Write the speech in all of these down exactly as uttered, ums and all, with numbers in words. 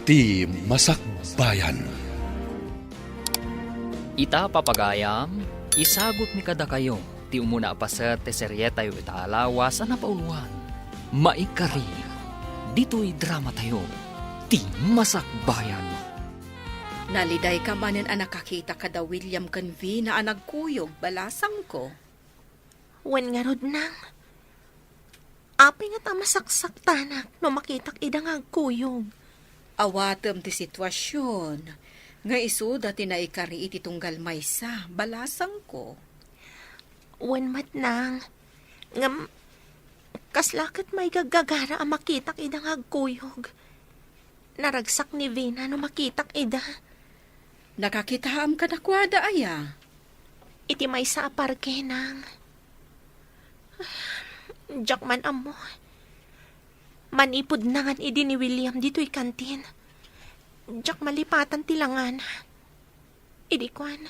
Ti Masakbayan. Ita, papagayam, isagutmi kadakayo ti umuna a paset ti serietayo ita a lawas a napauluan, Maikari, ditoy dramatayo, Ti Masakbayan. Nalidayka manen a nakakita kada William ken Vina a nagkuyog, balasangko. Wen ngarud, Nang. Apay ngata a masaksaktanak no makitak ida nga agkuyog? Awatem ti situasion nga isuda ti naikari iti tunggal maysa, balasangko. Wen met, Nang. Ngem, kasla ket maigaggagara a makitak ida nga agkuyog. Naragsak ni Vina no makitak ida. Nakakitaam kadakuada aya? Iti maysa a parke, Nang. Diak man ammo. Manipud nangan idi ni William ditoy kantin, diak malipatan ti langana. Idi kuan,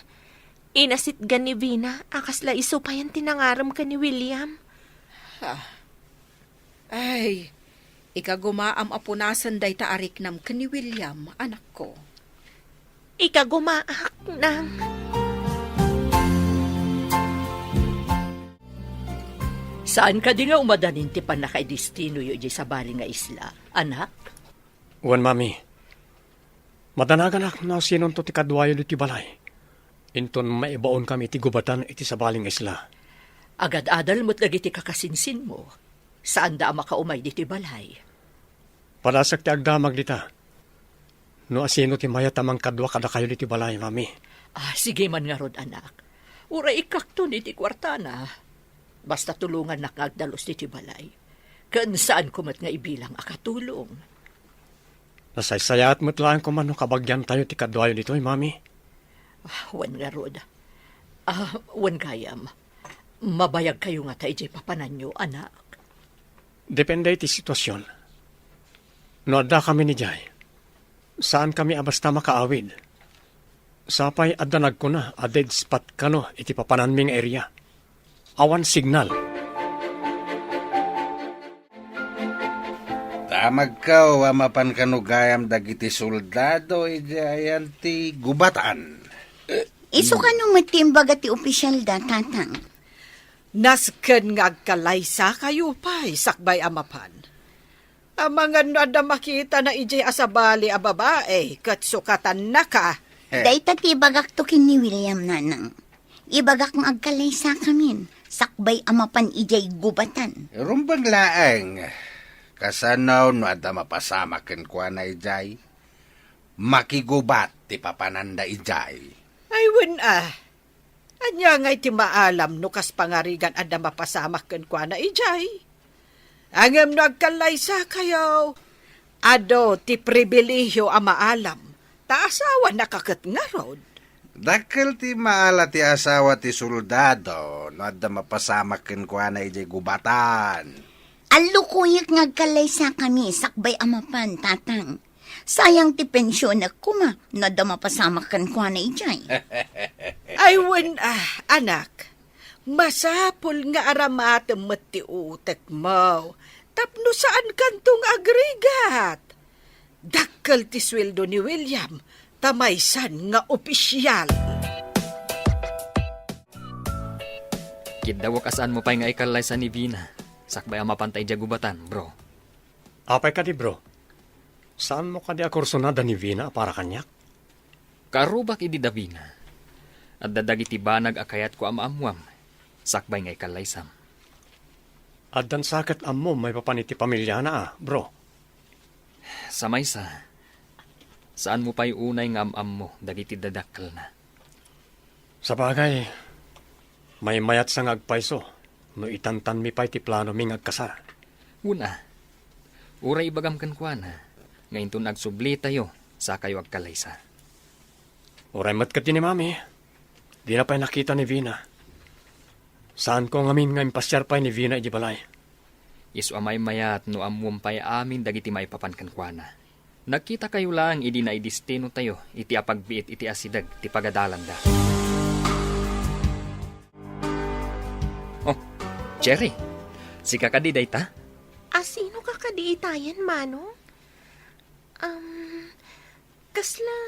inasitgan ni Vina a kasla isu payen ti nangarem ken ni William. Ah. Ay, ikagumaam a punasen dayta a riknam ken ni William, anakko. Ikagumaak, Nang. Saan kadi nga umadanin ti pannakaidestinoyo idiay sabali nga isla, anak? Wen, Mami. Madanaganak no sinonto ti kaduayo ditoy balay. Inton maibaonkami iti gubatan iti sabali nga isla. Agad-adal met dagiti kakasinsinmo. Saanda a makaumay ditoy balay. Padasek ti agdamag dita. No asino ti mayat a mangkadua kadakayo ditoy balay, Mami. Ah, sige man ngarud, anak. Uray ikkakton iti kuartana. Basta tulongannak nga agdalus ditoy balay. Ken saanko met nga ibilang a katulong. Nasaysayaat met laeng koma no kabagiantayo ti kaduayo ditoy, Mami. Ah, wen ngarud. Ah, wen gayam. Mabayagkayo ngata idiay papananyo, anak? Depende iti situasion. No addakami idiay, saankami a basta makaawid. Sapay adda nagkuna a dead spot kano iti papananmi nga area. Awan signal. Damagkaw a mapan kano gayam dagiti soldado idiay ayan ti gubatan. Isu kano met ti imbaga ti opisyalda, Tatang? Nasken nga agkalaysakayo pay sakbay a mapan. Amangan no adda makitana idiay a sabali a babai ket sukatannaka. Dayta ti ibagakto ken ni William, Nanang. Ibagak nga agkalaysakamin sakbay a mapan idiay gubatan. Rumbeng laeng. Kasano no adda mapasamak kenkuana idiay? Makigubat ti papananda idiay. Ay, wen a. Ania ngay ti maalam no kas pangarigan adda mapasamak kenkuana idiay? Ngem no agkallaysakayo, adu ti pribilehio a maalam, ta asawanaka ket ngarud. Dakkel ti maala ti asawa ti soldado no adda mapasamak kenkuana idiay gubatan. Allukoyek nga agkallaysakami sakbay a mapan, Tatang. Sayang ti pensionek koma no adda mapasamak kenkuana idiay. Ay, wen a, anak. Masapul nga aramatem met ti utekmo tapno saankanto nga agrigat. Dakkel ti sueldo ni William ta maysan nga opisial. Kiddawek a saanmo pay nga ikallaysa ni Vina sakbay a mapanta idiay gubatan, bro. Apay kadi, bro? Saanmo kadi a kursunada ni Vina a para kaniak? Kaarrubak idi da Vina. Adda dagiti banag a kayatko a maammuam, sakbay nga ikallaysam. Addan sa ket ammom maipapan iti pamiliana a, bro? Sa maysa, saanmo pay unay nga am-ammo dagiti dadakkelna. Sabagay, maymayatsa nga agpayso no itantanmi pay ti planomi nga agkasar. Wen a, uray ibagam kenkuana nga inton agsublitayo, sakayo agkallaysa. Uray met ket ni Mami, dina pay nakita ni Vina. Saanko ngamin nga impasiar pay ni Vina idiay balay. Isu a maymayat no ammom pay amin dagiti maipapan kenkuana. Nagkitakayo laeng idi naidestinotayo iti apagbiit iti asideg ti pagadalanda. Oh, Cherry, sika kadi dayta? Asino ka kadi itayen, Manong? Um, Sla.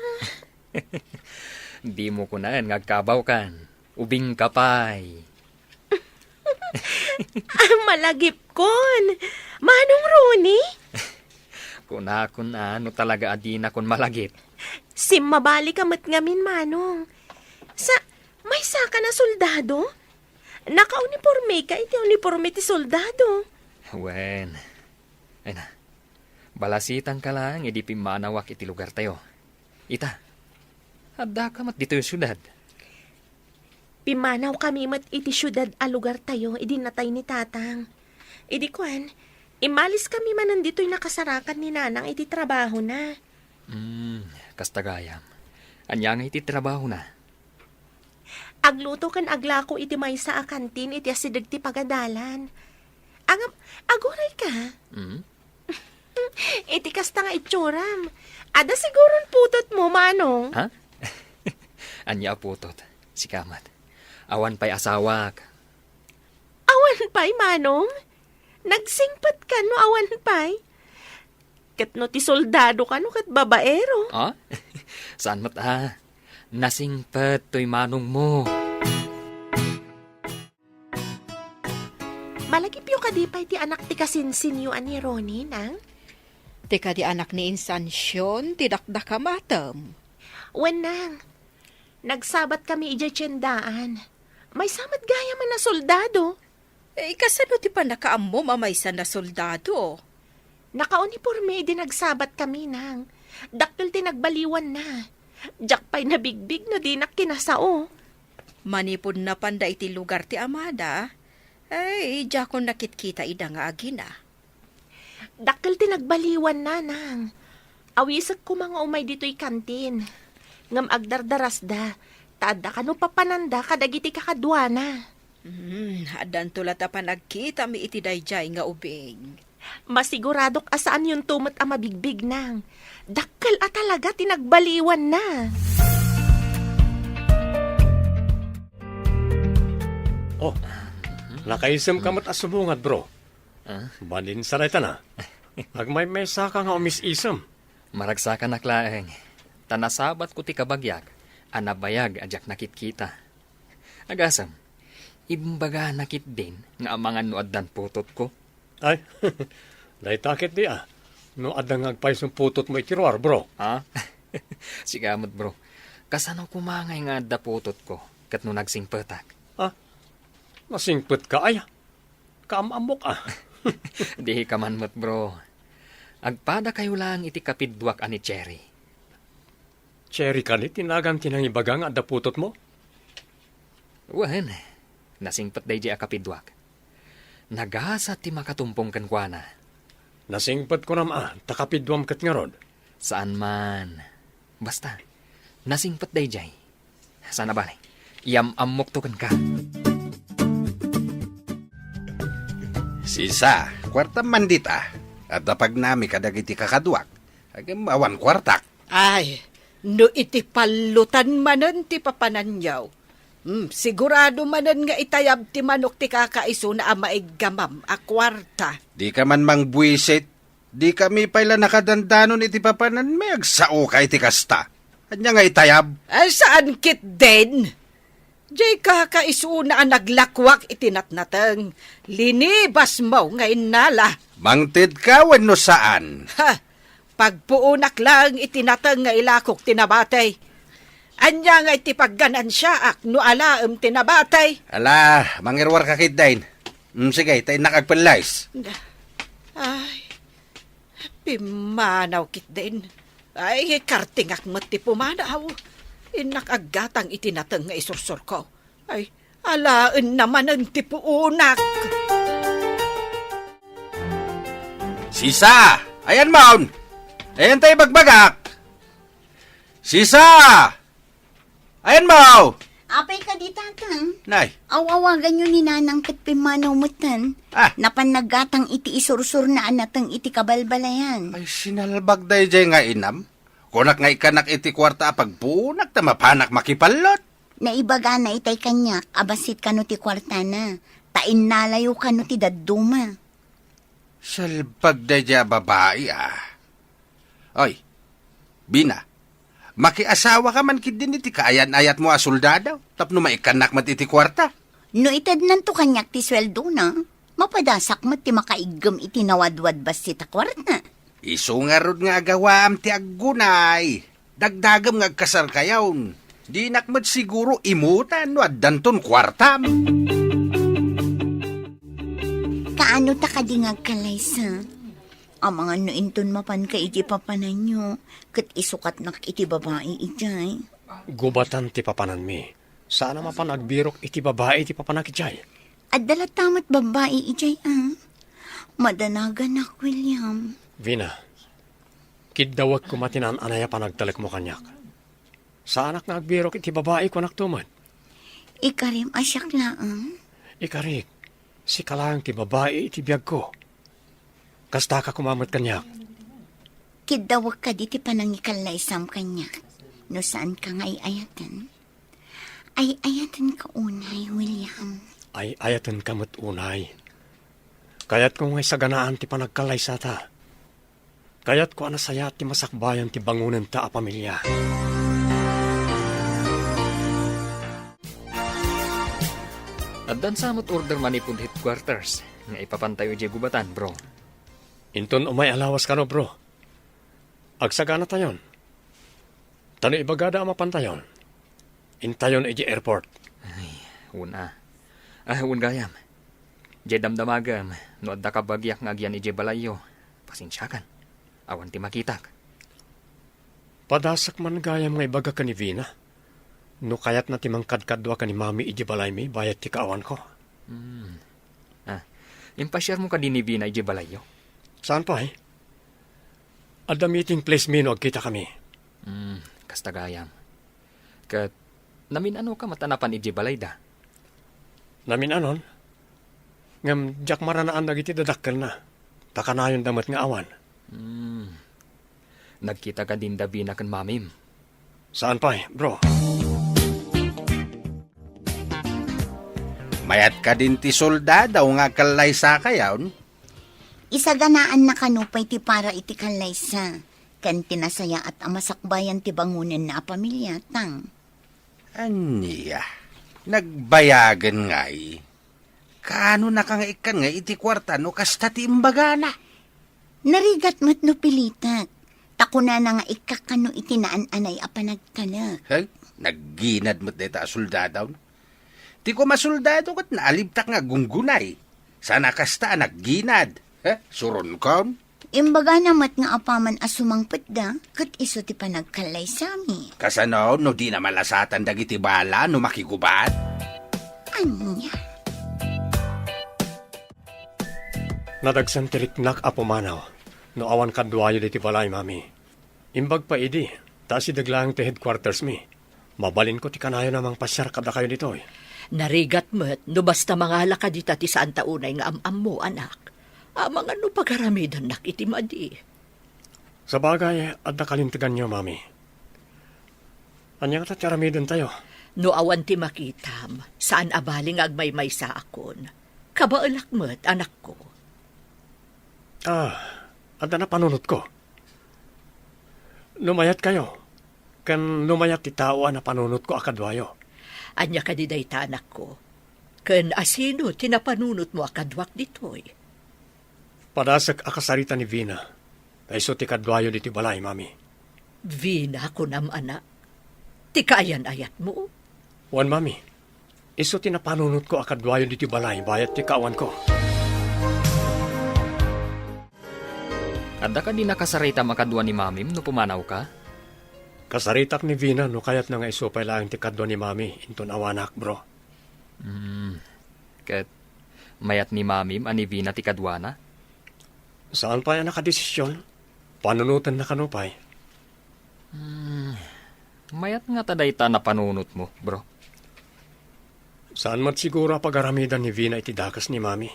Dimo kunaen nga agkabawkan. Ubingka pay. Ah, malagipkon. Manong Ronnie? Kunakon a no talaga a dinakon malagip. Simmabalika met ngamin, Manong. Sa, maysaka a soldado? Nakaunipormeka iti uniporme ti soldado. Wen. Ay na, balasitangka laeng idi pimmanawak iti lugartayo. Ita, addaka met ditoy siudad. Pimmanawkami met iti siudad a lugartayo idi natay ni Tatang. Idi kuan, immaliskami manen ditoy nakasarakan ni Nanang iti trabahona. Hmm, kasta gayam. Ania nga iti trabahona? Agluto ken aglako iti maysa a kantin iti asideg ti pagadalan. Ngem, agurayka? Hmm? Iti kasta nga itsuram, adda siguron putotmo, Manong. Ha? Ania a putot? Sika met. Awan pay asawak. Awan pay, Manong? Nagsingpet kano awan pay? Ket no ti soldado kano ket babaero? Ah? Saan met a? Nasingpet toy manongmo. Malagipyo kadi pay ti anak ti kasinsinyo a ni Ronnie, Nang? Ti kadi anak ni Insansyon ti dakdakamatem. Wen, Nang. Nagsabatkami idiay tiendaan. Maysa met gayam a soldado. Eh, kasano ti pannakaammom a maysa a soldado? Nakauniporme idi nagsabatkami, Nang. Dakkel ti nagbaliwanna. Diak pay nabigbig no dinak kinasao. Manipud napanda iti lugar ti amada, ay, diakon nakitkita ida nga agina. Dakkel ti nagbaliwanna, Nang. Awisek koma nga umay ditoy kantin. Ngem agdardarasda, ta adda kano papananda kadagiti kakaduana. Hmm, addanto la ta panagkitami iti daydiay nga ubing. Masiguradok a saanyonto met a mabigbig, Nang. Dakkel a talaga ti nagbaliwanna. Oh, nakaisemka met a subungad, bro. Ah? Balin sa dayta na. Agmaymaysaka nga umis-isem. Maragsakanak laeng, ta nasabatko ti kabagiak a nabayag a diak nakitkita. Agasem, imbagana ketdin nga amangan no addan putotko. Ay, dayta ketdi a. No adda nga agpayson putotmo iti ruar, bro. Ha? Sika met, bro. Kasano koma ngay nga adda putotko ket no nagsingpetak? Ha? Nasingpetka, ay? Kaam-ammok a. Dika man met, bro. Agpadakayo laeng iti kapidduak a ni Cherry. Cherry kani ti nagan ti nangibaga nga adda putotmo? Wen, nasingpet daydiay a kapidduak. Nagasat ti makatumpong kenkuana. Nasingpet kunam a, ta kapidduam ket ngarud. Saan man. Basta, nasingpet daydiay. Saan a bale, iyam-ammokto kenka. Sisa, kuartam man dita. Adda pagnami kadagiti kakaduak. Ngem awan kuartak. Ay, no iti pallutan manen ti papananyo, hmm, sigurado manen nga itayab ti manok ti kakaisuna a maiggamam a kuarta. Dika man mangbuisit. Dikami pay la nakadandanon iti papananmi, agsaoka iti kasta. Ania nga itayab? Ay, saan ketdin? Diay kakaisuna a naglakuak iti natnateng. Linibasmo nga innala. Mangtedka wenno saan? Ha! Pagpuonak laeng iti nateng nga ilakok ti nabati. Ania nga iti pagganansiaak no alaem ti nabati? Ala, mangiruarka ketdin. Mm, sige, ta innak agpellayes. Ay, pimmanaw ketdin. Ay, kartingak met ti pumanaw. Innak aggatang iti nateng nga isursurko. Ay, alaenna manen ti puonak. Sisa! Ayanmon! Ayan ta ibagbagak! Sisa! Ayanmo! Apay kadi, Tatang? Nay. Aw-awaganyo ni Nanang ket pimmanaw metten. Ah. Napan naggatang iti isursurna a nateng iti kabalbalayan. Ay, sinalbag daydiay nga inam. Kunak nga ikkanak iti kuarta a pagbunak ta mapanak makipallot. Naibagana itay kaniak a bassit kano ti kuartana, ta innalayo kano ti dadduma. Salbag daydiay a babai, ah. Oy, Bina, Makiasawaka man ketdin iti kaayan-ayatmo a soldado tapno maikkannak met iti kuarta. No itednanto kaniak ti sueldona, mapadasak met ti makaiggem iti nawadwad bassit a kuarta. Isu ngarud nga agawaam ti aggunay. Dagdagem nga agkasarkayon. Dinak met siguro imutan no addanton kuartam. Kaano ta kadi nga agkallaysa? Amangan no inton mapanka iti papananyo, ket isukatnak iti babai idiay. Gubatan ti papananmi. Saan a mapan agbirok iti babai ti papanak idiay. Adda latta met babai idiay, a? Madanaganak, William. Vina, kiddawek koma ti naan-anay a panagtalekmo kaniak. Saanak nga agbirok iti babai, kunak to met. Ikarim a siak laeng? Ikarik, sika laeng ti babai iti biagko. Kastaka koma met kaniak. Kiddawek kadi ti panangikallaysam kaniak, no saanka nga ay-ayaten? Ay-ayatenka unay, William. Ay-ayatenka met unay. Kayatko nga isaganaan ti panagkallaysata. Kayatko a nasayaat ti masakbayan ti bangonenta a pamilia. Addan sa met order manipud headquarters nga ipapantayo idiay gubatan, bro. Inton umay a lawas kano, bro. Agsaganatayon. Ta no ibagada a mapantayon, intayon idiay airport. Ay, wen a. Ah, wen gayam. Diay damdamagem, no adda kabagiak nga agyan idiay balayyo, pasensiakan. Awan ti makitak. Padasek man gayam nga ibaga ken ni Vina, no kayatna ti mangkadkadua ken ni Mami idiay balaymi bayat ti kaawanko. Hmm. Ah, impasiarmo kadi ni Vina idiay balayyo? Saan pay? Adda meeting place mi no agkitakami. Hmm, kasta gayam. Ket namin-anoka met a napan idiay balayda? Namin-anon? Ngem diak maranaan dagiti dadakkelna. Ta kanayonda met nga awan. Hmm. Nagkita kadin da Vina ken Mamim? Saan pay, bro. Mayat kadin ti soldado nga kallaysakayon? Isaganaanna kano pay ti para iti kallaysa, ken ti nasayaat a masakbayan ti bangonenna a pamiliatang. Ania, nagbayagen ngay? Kaanonaka nga ikkan ngay iti kuarta no kasta ti imbagana? Narigat met no pilitek, ta kunana nga ikkak kano iti naan-anay a panagtalek. Hey, nagginad met dayta a soldado. Ti koma soldado ket naalibtak nga gunggunay. Saan a kasta a nagginad. He, suronkon? Imbagana met nga apaman a sumangpetda, ket isu ti panagkallaysami. Kasano no dina malasatan dagiti bala no makigubat? Ania? Nadagsen ti riknak a pumanaw no awan kaduayo ditoy balay, Mami. Imbag pay idi, ta asideg laeng ti headquarters mi. Mabalinko ti kanayon a mangpasiar kadakayo ditoy. Narigat met no basta mangalaka dita ti saanta unay nga am-ammo, anak. Amangan no pagaramidannak iti madi. Sabagay, adda kalinteganyo, Mami. Ania ngata ti aramidentayo? No awan ti makitam, saan a bali nga agmaymaysaakon. Kabaelak met, anakko. Ah, adda napanunotko. No mayatkayo, ken no mayat ti tao a napanunotko a kaduayo. Ania kadi dayta, anakko? Ken asino ti napanunotmo a kaduak ditoy? Padasek a kasarita ni Vina, ta isu ti kaduayo ditoy balay, Mami. Vina, kunam, anak? Ti kaayan-ayatmo? Wen, Mami. Isu ti napanunotko a kaduayo ditoy balay bayat ti kaawanko. Adda kadi nakasaritam a kadua ni Mamim no pumanawka? Kasaritak ni Vina no kayatna nga isu pay laeng ti kadua ni Mami inton awanak, bro. Mm. Ket mayat ni Mamim a ni Vina ti kaduana? Saan pay a nakadesisyon? Panunotenna kano pay? Hmm. Mayat ngata dayta a napanunotmo, bro. Saan met siguro a pagaramidan ni Vina iti dakes ni Mami.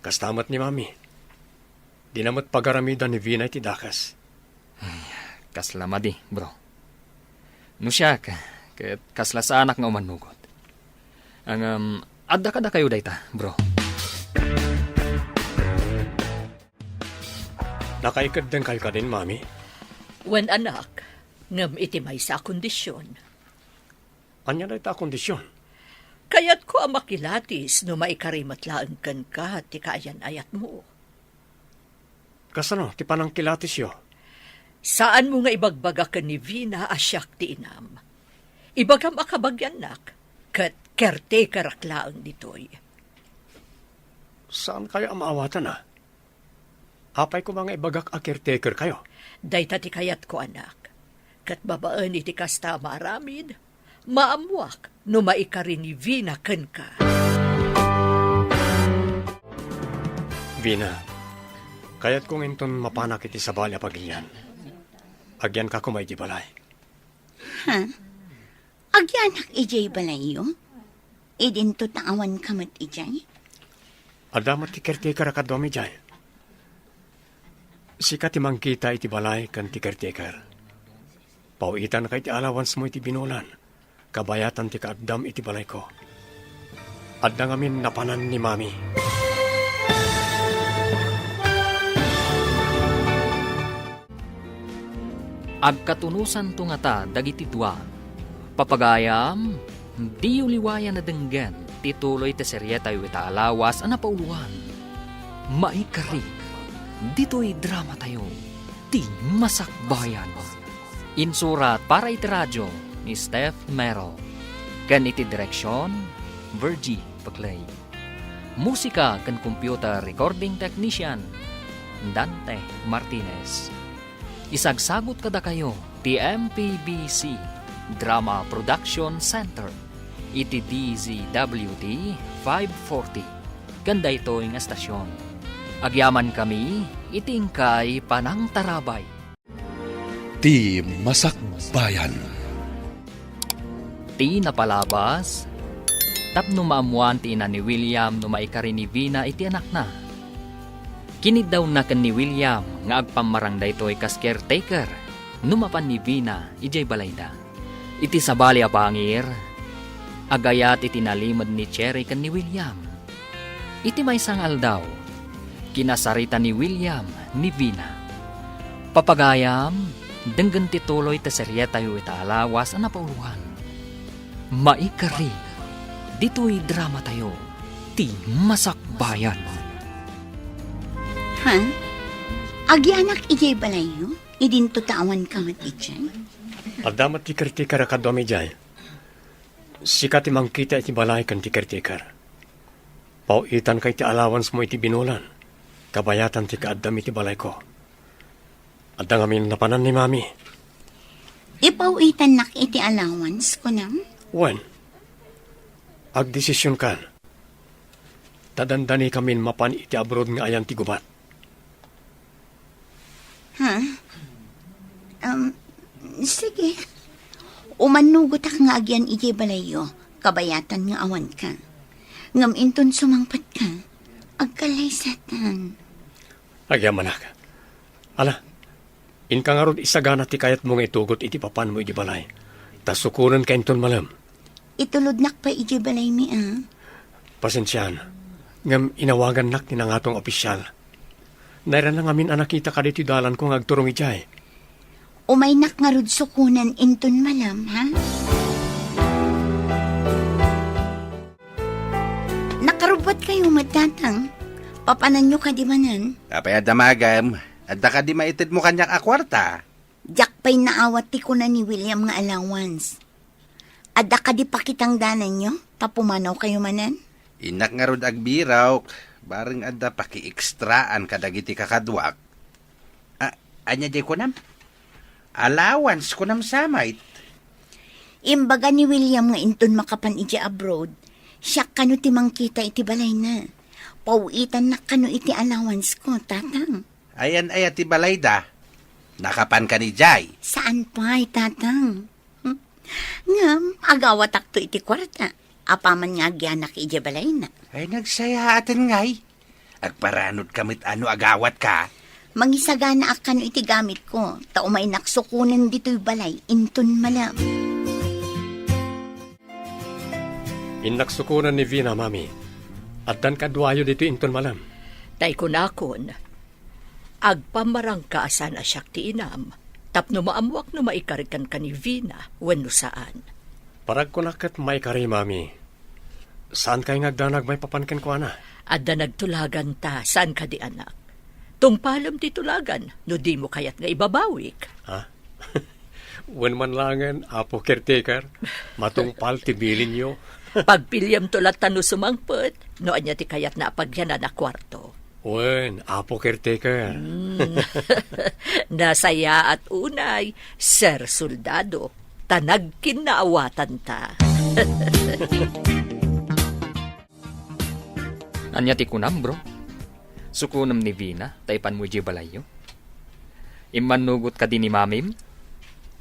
Kasta met ni Mami. Dina met pagaramidan ni Vina iti dakes. Ay, kasla madi, bro. No siak, ket kasla saanak nga umannugot. Ngem, adda kadakayo dayta, bro. Nakaikeddengkayo kadin, Mami? Wen, anak. Ngem iti maysa a kondision. Ania dayta a kondision? Kayatko a makilatis no maikari met laeng kenka ti kaayan-ayatmo. Kasano ti panangkilatisyo? Saanmo nga ibagbaga ken ni Vina a siak ti inam. Ibagam a kabagiannak, ket caretakerak laeng ditoy. Saankayo a maawatan, a? Apay koma nga ibagak a caretakerkayo? Dayta ti kayatko, anak. Ket babaen iti kasta a maaramid, maammoak no maikari ni Vina kenka. Vina, kayatko nga inton mapanak iti sabali a pagilian, agyanka koma iti balay. Ha? Agyanak idiay balayyo? Idinto ta awanka met idiay? Adda met ti caretaker a kaduam idiay. Sika ti mangkita iti balay ken ti caretaker. Paw-itanka iti allowancemo iti binulan, kabayatan ti kaaddam iti balayko. Adda ngamin napanan ni Mami. Agkatunosanto ngata dagiti dua. Papagayam, diyo liwayan a denggen ti tuloy ti serietayo ita a lawas a napauloan. Maikari, ditoy dramatayo, ti Masakbayan. Insurat para iti radio ni Steph Mero. Ken iti direksion, Virgie Peclay. Musika ken computer recording technician, Dante Martinez. Isagsagut kadakayo ti M P B C Drama Production Center iti D Z W T five forty ken daytoy nga estasion. Agyamankami iti inkay panangtarabay. Ti Masakbayan. Ti napalabas, tapno maammoan ti ina ni William no maikari ni Vina iti anakna. Kiniddawna ken ni William nga agpammarang daytoy kas caretaker no mapan ni Vina idiay balayda. Iti sabali a bangir, agayat iti nalimed ni Cherry ken ni William. Iti maysa nga aldaw, kinasarita ni William ni Vina. Papagayam, denggen ti tuloy ti serietayo ita a lawas a napauloan. Maikari, ditoy dramatayo, ti Masakbayan. Ha? Agyanak idiay balayyo? Idinto ta awanka met idiay? Adda met ti caretaker a kaduam idiay. Sika ti mangkita iti balay ken ti caretaker. Paw-itanka iti allowancemo iti binulan, kabayatan ti kaaddam iti balayko. Adda ngamin napanan ni Mami. Ipaw-itannak iti allowance, kunam? Wen, agdesisionkan. Ta dandanikamin mapan iti abroad nga ayan ti gubat. Ha? Um, sige. Umannugotak nga agyan idiay balayyo, kabayatan nga awanka. Ngem inton sumangpetka, agkallaysatan. Agyamanak. Ala, inka ngarud isagana ti kayatmo nga itugot iti papanmo iti balay. Ta sukonenka inton malem. Itulodnak pay idiay balaymi, a. Pasensiaan, ngem inawagannak ti nangato nga opisial. Nairana ngamin a nakitaka ditoy dalanko nga agturong idiay. Umaynak ngarud sukonen inton malem, ha? Nakarubbuatkayo met, Tatang. Papananyo kadi manen? Apay a damagem? Adda kadi maitedmo kaniak a kuarta? Diak pay naawat ti kuna ni William nga allowance. Adda kadi pakitang danenyo ta pumanawkayo manen? Innak ngarud agbirok, bareng adda pakiekstraan kadagiti kakaduak. A-, ania diay kunam? Allowance kunam sa met? Imbaga ni William nga inton makapan idiay abroad, siak kano ti mangkita iti balayna. Paw-itannak kano iti allowance ko, Tatang. Ayan aya ti balayda? Nakapanka idiay? Saan pay, Tatang. Hmm. Ngem, agawatakto iti kuarta. Apaman nga agyanak idiay balayna. Ay, nagsayaaten ngay. Agparanodka met a no agawatka. Mangisaganaak kano iti gamitko, ta umaynak sukonen ditoy balay inton malem. Innak sukonen ni Vina, Mami. Addan kaduayo ditoy inton malem. Tay kunakon, agpammarangka a saan a siak ti inam. Tapno maammuak no maikari kenka ni Vina wenno saan. Paragkunak ket maikari, Mami. Saankay nga agdanag maipapan kenkuana? Adda nagtulagan ta, saan kadi, anak? Tungpalem ti tulagan no dimo kayat nga ibabawik. Ha? Wen man laengen, Apo Caretaker, matungpal ti bilinyo. Pagpiliamto latta no sumangpet, no ania ti kayatna a pagyanan a kuarto. Wen, Apo Caretaker. Hmm. Nasayaat unay, Sir Soldado, ta nagkinnaawatanta. Ania ti kunam, bro? Sukonem ni Vina ta ipanmo idiay balayyo? Immannugot kadi ni Mamim?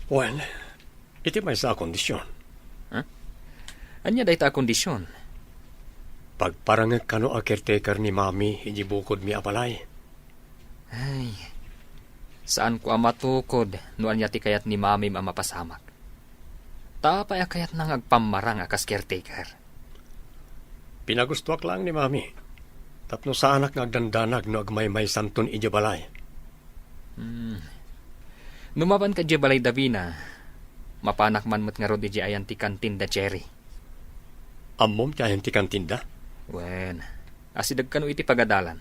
Wen, iti maysa a kondisyon. Ha? Ania dayta a kondisyon? Pagparangek kano a caretaker ni Mami idiay bukodmi a balay. Ay, saanko a matukod no ania ti kayat ni Mamim a mapasamak. Ta apay a kayatna nga agpammarang a kas caretaker? Pinagustoak laeng ni Mami, tapno saanak nga agdandanag no agmaymaysanton idiay balay. Hmm. No mapanka idiay balay da Vina, mapanak man met ngarud idiay ayan ti kantin da Cherry. Ammom ti ayan ti kantin da? Wen, asideg kano iti pagadalan.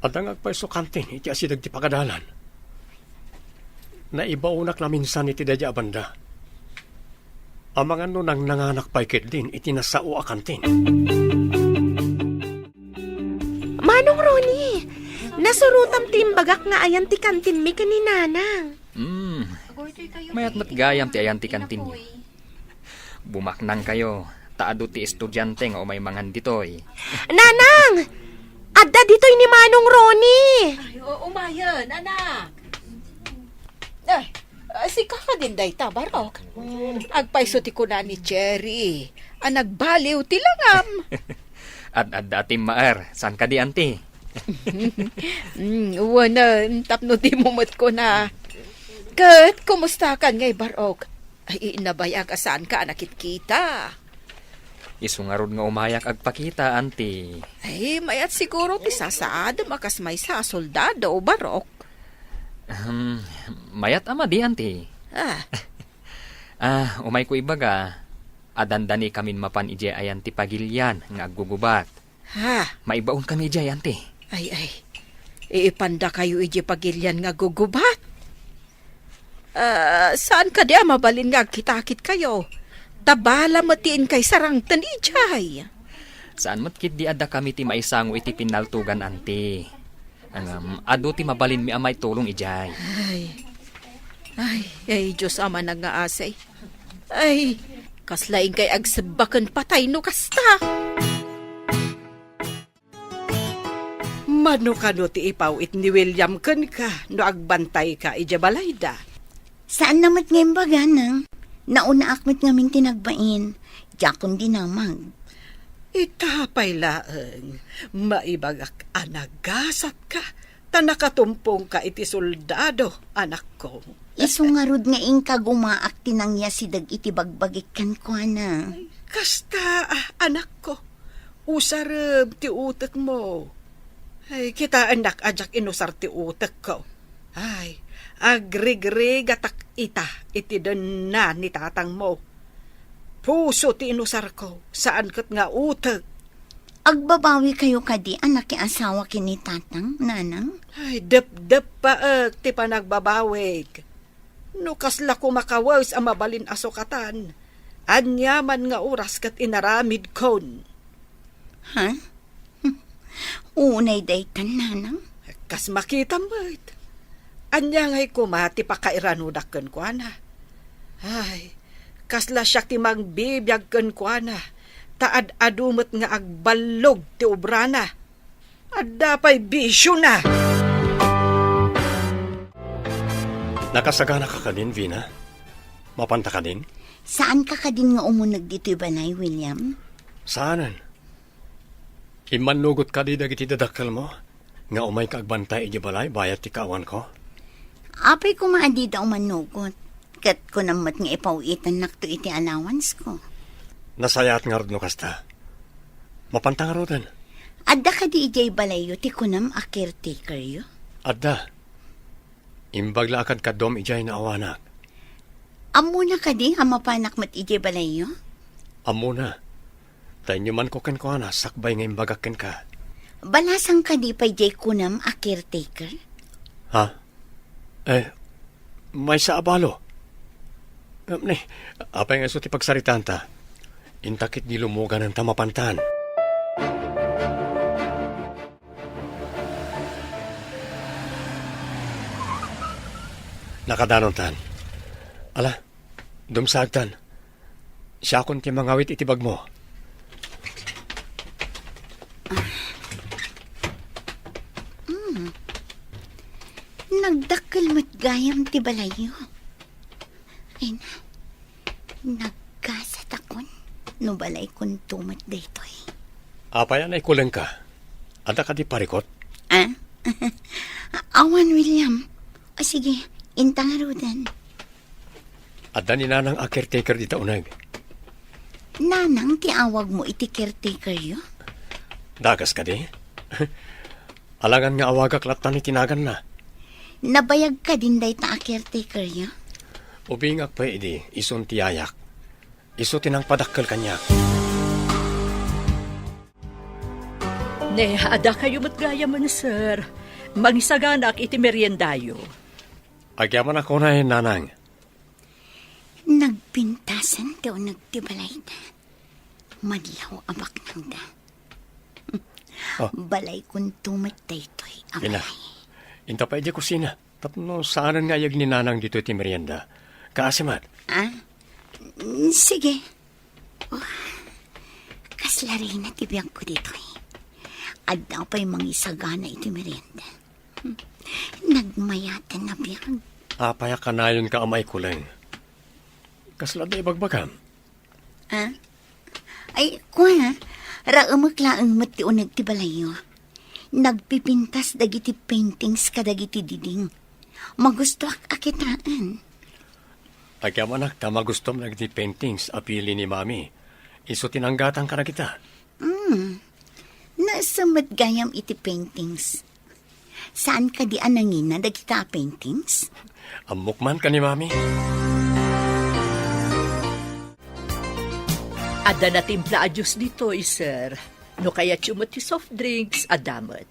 Adda nga agpayso kantin iti asideg ti pagadalan. Naibaonak naminsan iti daydiay a banda. Amangan no nangnanganak pay ketdin iti nasao a kantin. Manong Ronnie, nasurotam ti imbagak nga ayan ti kantinmi ken ni Nanang. Hmm. Mayat met gayam ti ayan ti kantinyo. Bumaknangkayo, ta adu ti estudiante nga umay mangan ditoy. Nanang! Adda ditoy ni Manong Ronnie! Ay, o-, umayen, anak. Ay, ah, sika kadin dayta, Barok. Agpayso ti kuna ni Cherry a nagbaliw ti langam. Ad-adda a timmaer, saan kadi, anti? Mm, wen, tapno dimo met kuna. Ket, kumustakan ngay, Barok? Ay, nabayag a saanka a nakitkita. Isu ngarud nga umayak agpakita, anti. Ay, mayat siguro ti sasaadem a kas maysa a soldado, Barok. Ahem, mayat a madi, anti. Ah. Ah, umayko ibaga, a dandanikamin mapan idiay ayan ti pagilian nga aggugubat. Ha? Maibaonkami idiay, anti. Ay, ay. Iipandakayo idiay pagilian nga aggugubat? Ah, saan kadi a mabalin nga agkitakitkayo? Ta bala met ti inkay sarangten idiay. Saan met ketdi a dakami ti maisango iti pinnaltogan, anti. Ngem, adu ti mabalinmi a maitulong idiay. Ay. Ay, ay, Dios a manangngaasi. Ay, kasla inkay agsebba ken patay no kasta. Mano kano ti ipaw-it ni William kenka no agbantayka idiay balayda? Saanna met nga imbaga, Nang. Naunaak met ngamin ti nagbain. Diakon dinamag. Ita pay laeng, maibagak a nagasatka, ta nakatumpongka iti soldado, anakko. Isu ngarud nga inka gumaak ti nangyasideg iti bagbagik kenkuana. Kasta, ah, anakko, usarem ti utekmo. Ay, kitaennak a diak inusar ti utekko. Ay, agrigrigatak ita iti denna ni tatangmo. Puso ti inusarko, saan ket nga utek. Agbabawikayo kadi a nakiasawa ken ni Tatang, Nanang? Ay, depdeppaek ti panagbabawik. No kasla koma kawes a mabalin a sukatan, aniaman nga oras ket inaramidkon. Ha? Unay daytan, Nanang? Kas makitam met. Ania ngay koma ti pakairanodak kenkuana? Ay, kasla siak ti mangbibiag kenkuana, ta ad-adu met nga agballog ti obrana. Adda pay bisiona. Nakasagana ka kadin, Vina? Mapanta kadin? Saan ka kadin nga umuneg ditoy balay, William? Saanen. Immannugot kadi dagiti dadakkelmo nga umayka agbantay idiay balay bayat ti kaawanko? Apay koma a dida umannugot, ket kunam met nga ipaw-itannakto iti allowance ko. Nasayaat ngarud no kasta. Mapanta ngaruden. Adda kadi idiay balayyo ti kunam a caretakeryo? Adda. Imbag la a kadkaduam idiay no awanak. Ammona kadi a mapanak met idiay balayyo? Ammona. Ta inyomanko kenkuana sakbay nga imbagak kenka. Balasang kadi pay diay kunam a caretaker? Ha? Eh, maysa a balo. Ngem ni, apay nga isu ti pagsaritaanta? Inta ketdi lumuganan ta mapantan. Nakadanontan. Ala, dumsaagtan. Siakon ti mangawit iti bagmo. Mm. Nagdakkel met gayam ti balayyo. Ay na, nagkasatakon no balaykonto met daytoy. Apay a naikulengka? Adda kadi parikut? Ah? Awan, William. O sige, inta ngaruden. Adda ni Nanang a caretaker dita uneg. Nanang ti awagmo iti caretakeryo? Dakas kadi? Alangan nga awagak lattan iti naganna. Nabayag kadin dayta a caretakeryo? Ubingak pay idi, isun ti yayak. Isu ti nangpadakkel kaniak. Ne, adda kayo met gayamen, sir. Mangisaganak iti meriendayo. Agyamanak unay, Nanang. Nagpintasan ti uneg ti balayda. Madlaw a baknangda. Oh. Balaykonto met daytoy a Ina, balay. Inta pay idiay kusina. Tapno saanen nga ayeg ni Nanang ditoy ti merienda. Kaasi met. Ah? Mm, sige. Oh, kasla reyna ti biagko ditoy. Adda pay mangisagana iti merienda. Hmm. Nagmayaten a biag. Apay a kanayonka a maikuleng? Kasla adda ibagbagam? Ah? Ay, kua, raemek laeng met ti uneg ti balayyo. Nagpipintas dagiti paintings kadagiti diding. Magustoak a kitaen. Agyamanak ta magustom dagiti paintings a pili ni Mami. Isu ti nanggatang kadagita. Hmm. Naisem met gayam iti paintings. Saan kadi a nangina dagita a paintings? Ammok man ken ni Mami. Adda natimpla a juice ditoy, sir. No kayatyo met ti soft drinks, adda met.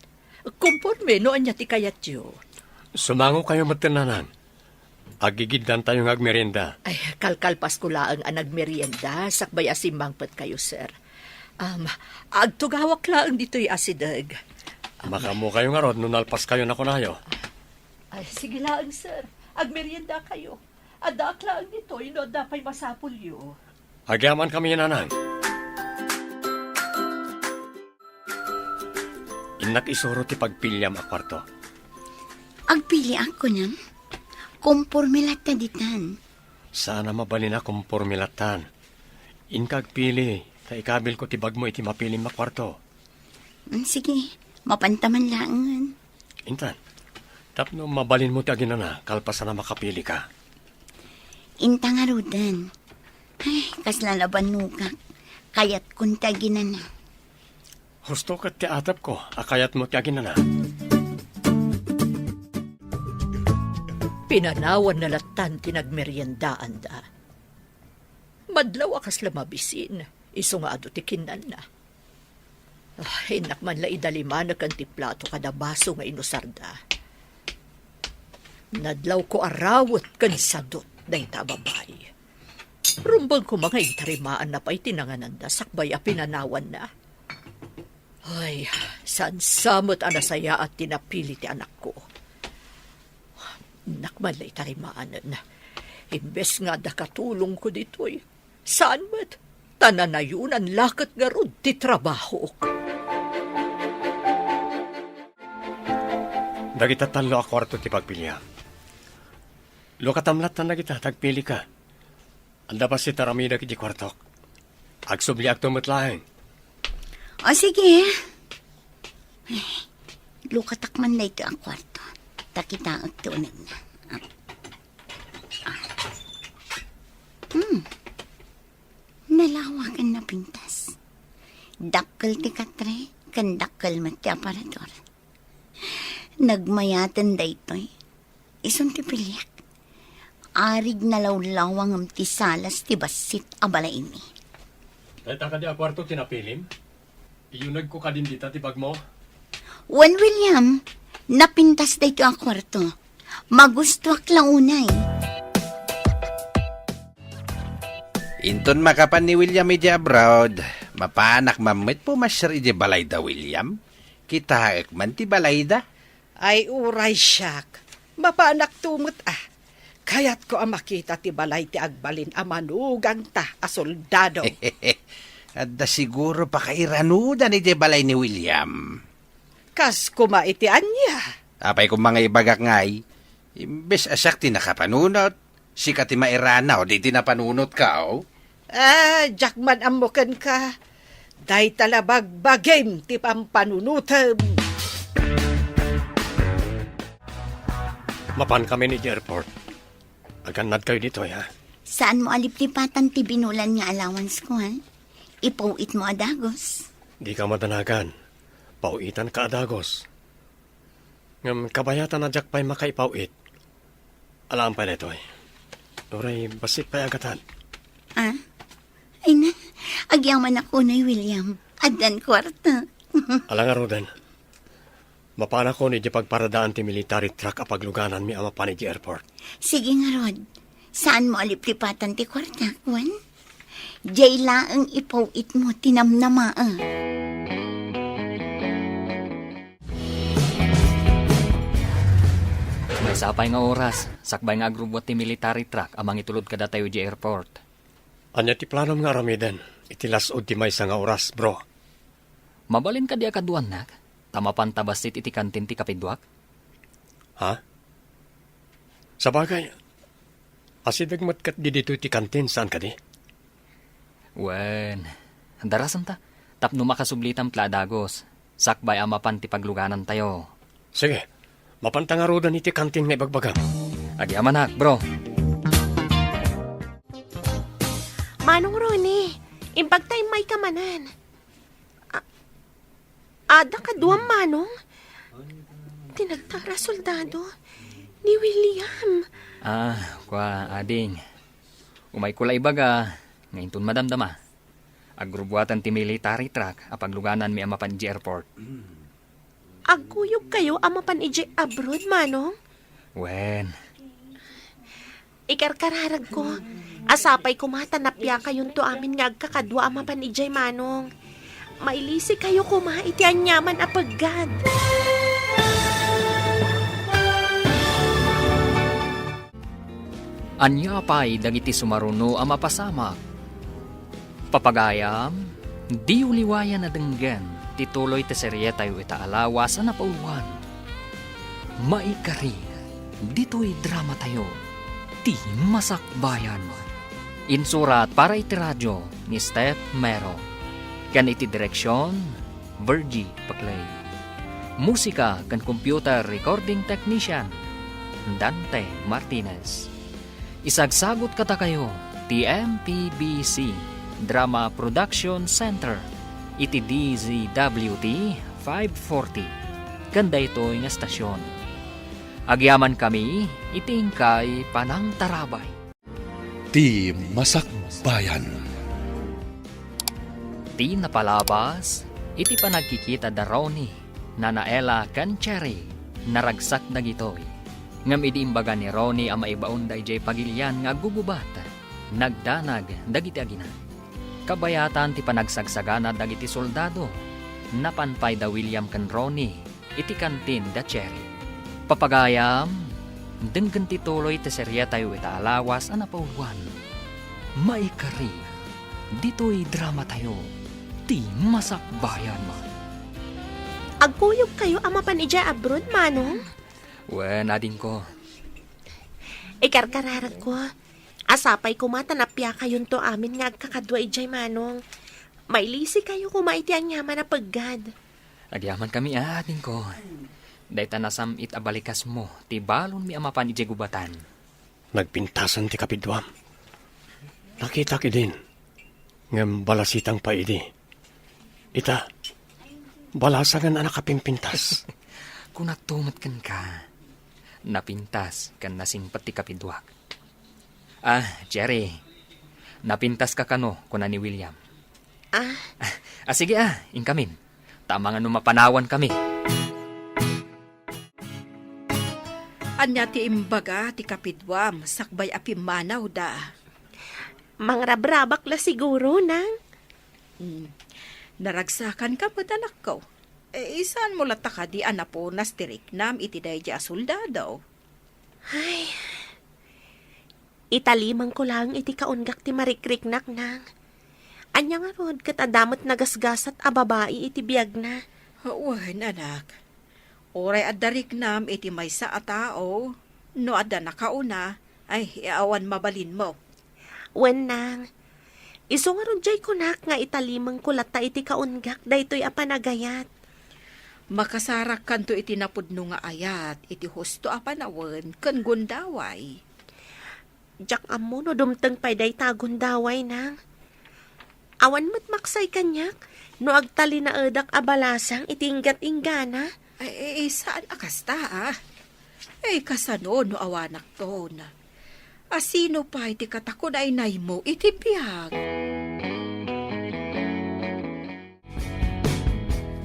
Komporme no ania ti kayatyo. Sumango kayo met, Nanang. Agigiddantayo nga agmerienda. Ay, kalkalpasko laeng a nagmerienda, sakbay a simmangpet kayo, sir. Am, agtugawak laeng ditoy asideg. Am, makaammo kayo ngarud no nalpas kayo na kunayo. Ay, sige laeng, sir. Agmerienda kayo. Addaak laeng ditoy no adda pay masapulyo. Agyaman kami, Nanang. Innak isuro ti pagpiliam a kuarto. Agpiliak, kunam? Komporme latta ditan. Saan a mabalin a komporme lattan. Inka agpili, ta ikabilko ti bagmo iti mapilim a kuarto. Mm, sige, mapanta man laengen. Intan, tapno mabalinmo ti aginana, kalpasan a makapilika. Inta ngaruden. Ay, kasla nabannogak. Kayatkon ti aginana. Husto ket ti atepko a kayatmo ti aginana. Pinanawanna lattan ti nagmeriendaanda. Madlaw a kasla mabisin, isu nga adu ti kinnanna. Ah, innak man la idalimanek ti plato kada baso nga inusarda. Nadlawko a rawet ken sadut dayta a babai. Rumbeng koma nga intarimaanna pay ti nangananda sakbay a pinanawanna. Ay, saan sa met a nasayaat ti napili ti anakko. Innak man la itarimanen. Imbes nga adda katulongko ditoy, saan met, ta nanayonan la ket ngarud ti trabahok. Dagita tallo a kuarto ti pagpiliam. Lukatam lattan dagita, ta agpilika. Adda bassit a ramidek iti kuartok. Agsubliakto met laeng. O, sige. Ay, lukatak man daytoy a kuarto. Ta kitaek ti unegna. Ah. Hmm. Nalawa ken napintas. Dakkel ti katre, ken dakkel met ti aparador. Nagmayaten daytoy. Isun ti piliek. Arig nalawlawa ngem ti salas ti bassit a balaymi. Dayta kadi a kuarto ti napilim? Iyunegko kadin dita ti bagmo? Wen, William, napintas daytoy a kuarto. Magustuak la unay. Inton makapan ni William idiay abroad, mapanak man met pumasiar idiay balay da William. Kitaek man ti balay da. Ay, uray siak. Mapanakto met a. Kayatko a makita ti balay ti agbalin a manugangta a soldado. Adda siguro pakairanudan idiay balay ni William. Kas koma iti ania? Apay koma nga ibagak ngay, imbes a siak ti nakapanunot, sika ti mairanaw iti napanunotko. Ah, diak man ammo kenka. Dayta la bagbagim ti pampanunotem. Mapan kami ni airport. Agannad kayo ditoy, ha? Saan mo a liplipatan ti binulan nga allowance ko, ha? Ipaw-it mo a dagos. Di ka madanagan. Paw-itan ka a dagos. Ngem kabayatan a diak pay makaipaw-it. Alam pay daytoy. Uray bassit pay a gatad. Ah? Ay na, agyamanak unay, William. Addan kuarta. Ala ngaruden. Mapanakon idiay pagparadaan ti military truck a paglugananmi a mapan idiay airport. Sige ngarud. Saan mo a liplipatan ti kuarta, wen? Diay laeng ipaw-it mo ti namnama, ah. Maysa pay nga oras, sakbay nga agrubbuat ti military truck a mangitulod kadatayo idiay airport. Ania ti planom nga aramiden iti las-ud ti maysa nga oras, bro? Mabalin kadi a kaduanak, ta mapanta bassit iti kantin ti kapiduak? Ha? Sabagay, asideg met ket di ditoy ti kantin, saan kadi? Wen, darasenta, tapno makasublitam la a dagos, sakbay a mapan ti pagluganantayo. Sige, mapanta ngaruden iti kantin nga ibagbagam. Agyamanak, bro. Manong Ronnie, imbag ta immayka manen. A-, adda kaduam, Manong? Ti nagtara soldado ni William. Ah, kua, ading. Umayko la ibaga, nga inton madamdama. Agrubbuatan ti military truck a paglugananmi a mapan idiay airport. Agkuyogkayo a mapan idiay abroad, Manong? Wen. Ikarkararagko, a sapay koma ta napiakayonto amin nga agkakadua a mapan idiay, Manong. Mailisikayo koma iti aniaman a peggad. Ania pay dagiti sumaruno a mapasamak? Papagayam, diyo liwayan a denggen ti tuloy ti serietayo ita a lawas a napauluan. Maikari, ditoy dramatayo, Ti Masakbayan. Insurat para iti radio ni Steph Mero. Ken iti direksion, Virgie Paclay. Musika ken computer recording technician, Dante Martinez. Isagsagut kadakayo ti M P B C Drama Production Center iti D Z W T five forty ken daytoy nga estasion. Agyamankami iti inkay panangtarabay. Ti Masakbayan. Ti napalabas iti panagkikita da Ronnie, Nana Ella ken Cherry, naragsak dagitoy. Ngem idi imbaga ni Ronnie a maibaonda idiay pagilian nga aggugubat, nagdanag dagiti agina. Kabayatan ti panagsagsagana dagiti soldado, napan pay da William ken Ronnie iti kantin da Cherry. Papagayam, denggen ti tuloy ti serietayo ita a lawas a napauluan. Maikari, ditoy dramatayo, Ti Masakbayan. Agkuyogkayo a mapan idiay abroad, Manong? Wen, adingko. Ikarkararagko, a sapay koma ta napiakayonto amin nga agkakadua idiay, Manong. Mailisikayo koma iti aniaman a peggad. Agyamankami, adingko. Dayta nasam-it a balikasmo ti balonmi a mapan idiay gubatan. Nagpintasan ti kapiduam. Nakitak idin, ngem balasitang pay idi. Ita, balasangen a nakapimpintas. Kunakto met kenka. Napintas ken nasingpet ti kapiduak. "Ah, Cherry, napintaska kano?" kuna ni William. Ah. "Ah, sige ah, inkamin. Ta amangan no mapanawan kami." "Ania ti imbaga ti kapiduam sakbay a pimmanawda?" "Mangrabrabak la siguro, nang." "Hmm. Naragsakanka met, anakko. Eh, saanmo latta kadi a napunas ti riknam iti daydi a soldado?" Ay, italimangko laeng iti kaunggak ti marikriknak, nang. Ania ngarud ket adda met nagasgasat a babai iti biagna? Wen, anak. Uray adda riknam iti maysa a tao, no adda nakauna, ay, awan mabalinmo. Wen, nang. Isu ngarud diay kunak nga italimangko latta iti kaunggak daytoy a panagayat. Makasarakkanto iti napudno nga ayat iti husto a panawen ken gundaway. Diak ammo no dumteng pay dayta a gundaway, nang. Awan met maksay kaniak no agtalinaedak a balasang iti inggat-inggana. Ay, ay, saan a kasta, ah? Ay, kasano no awanakton? A sino pay ti katakunaynaymo iti biag?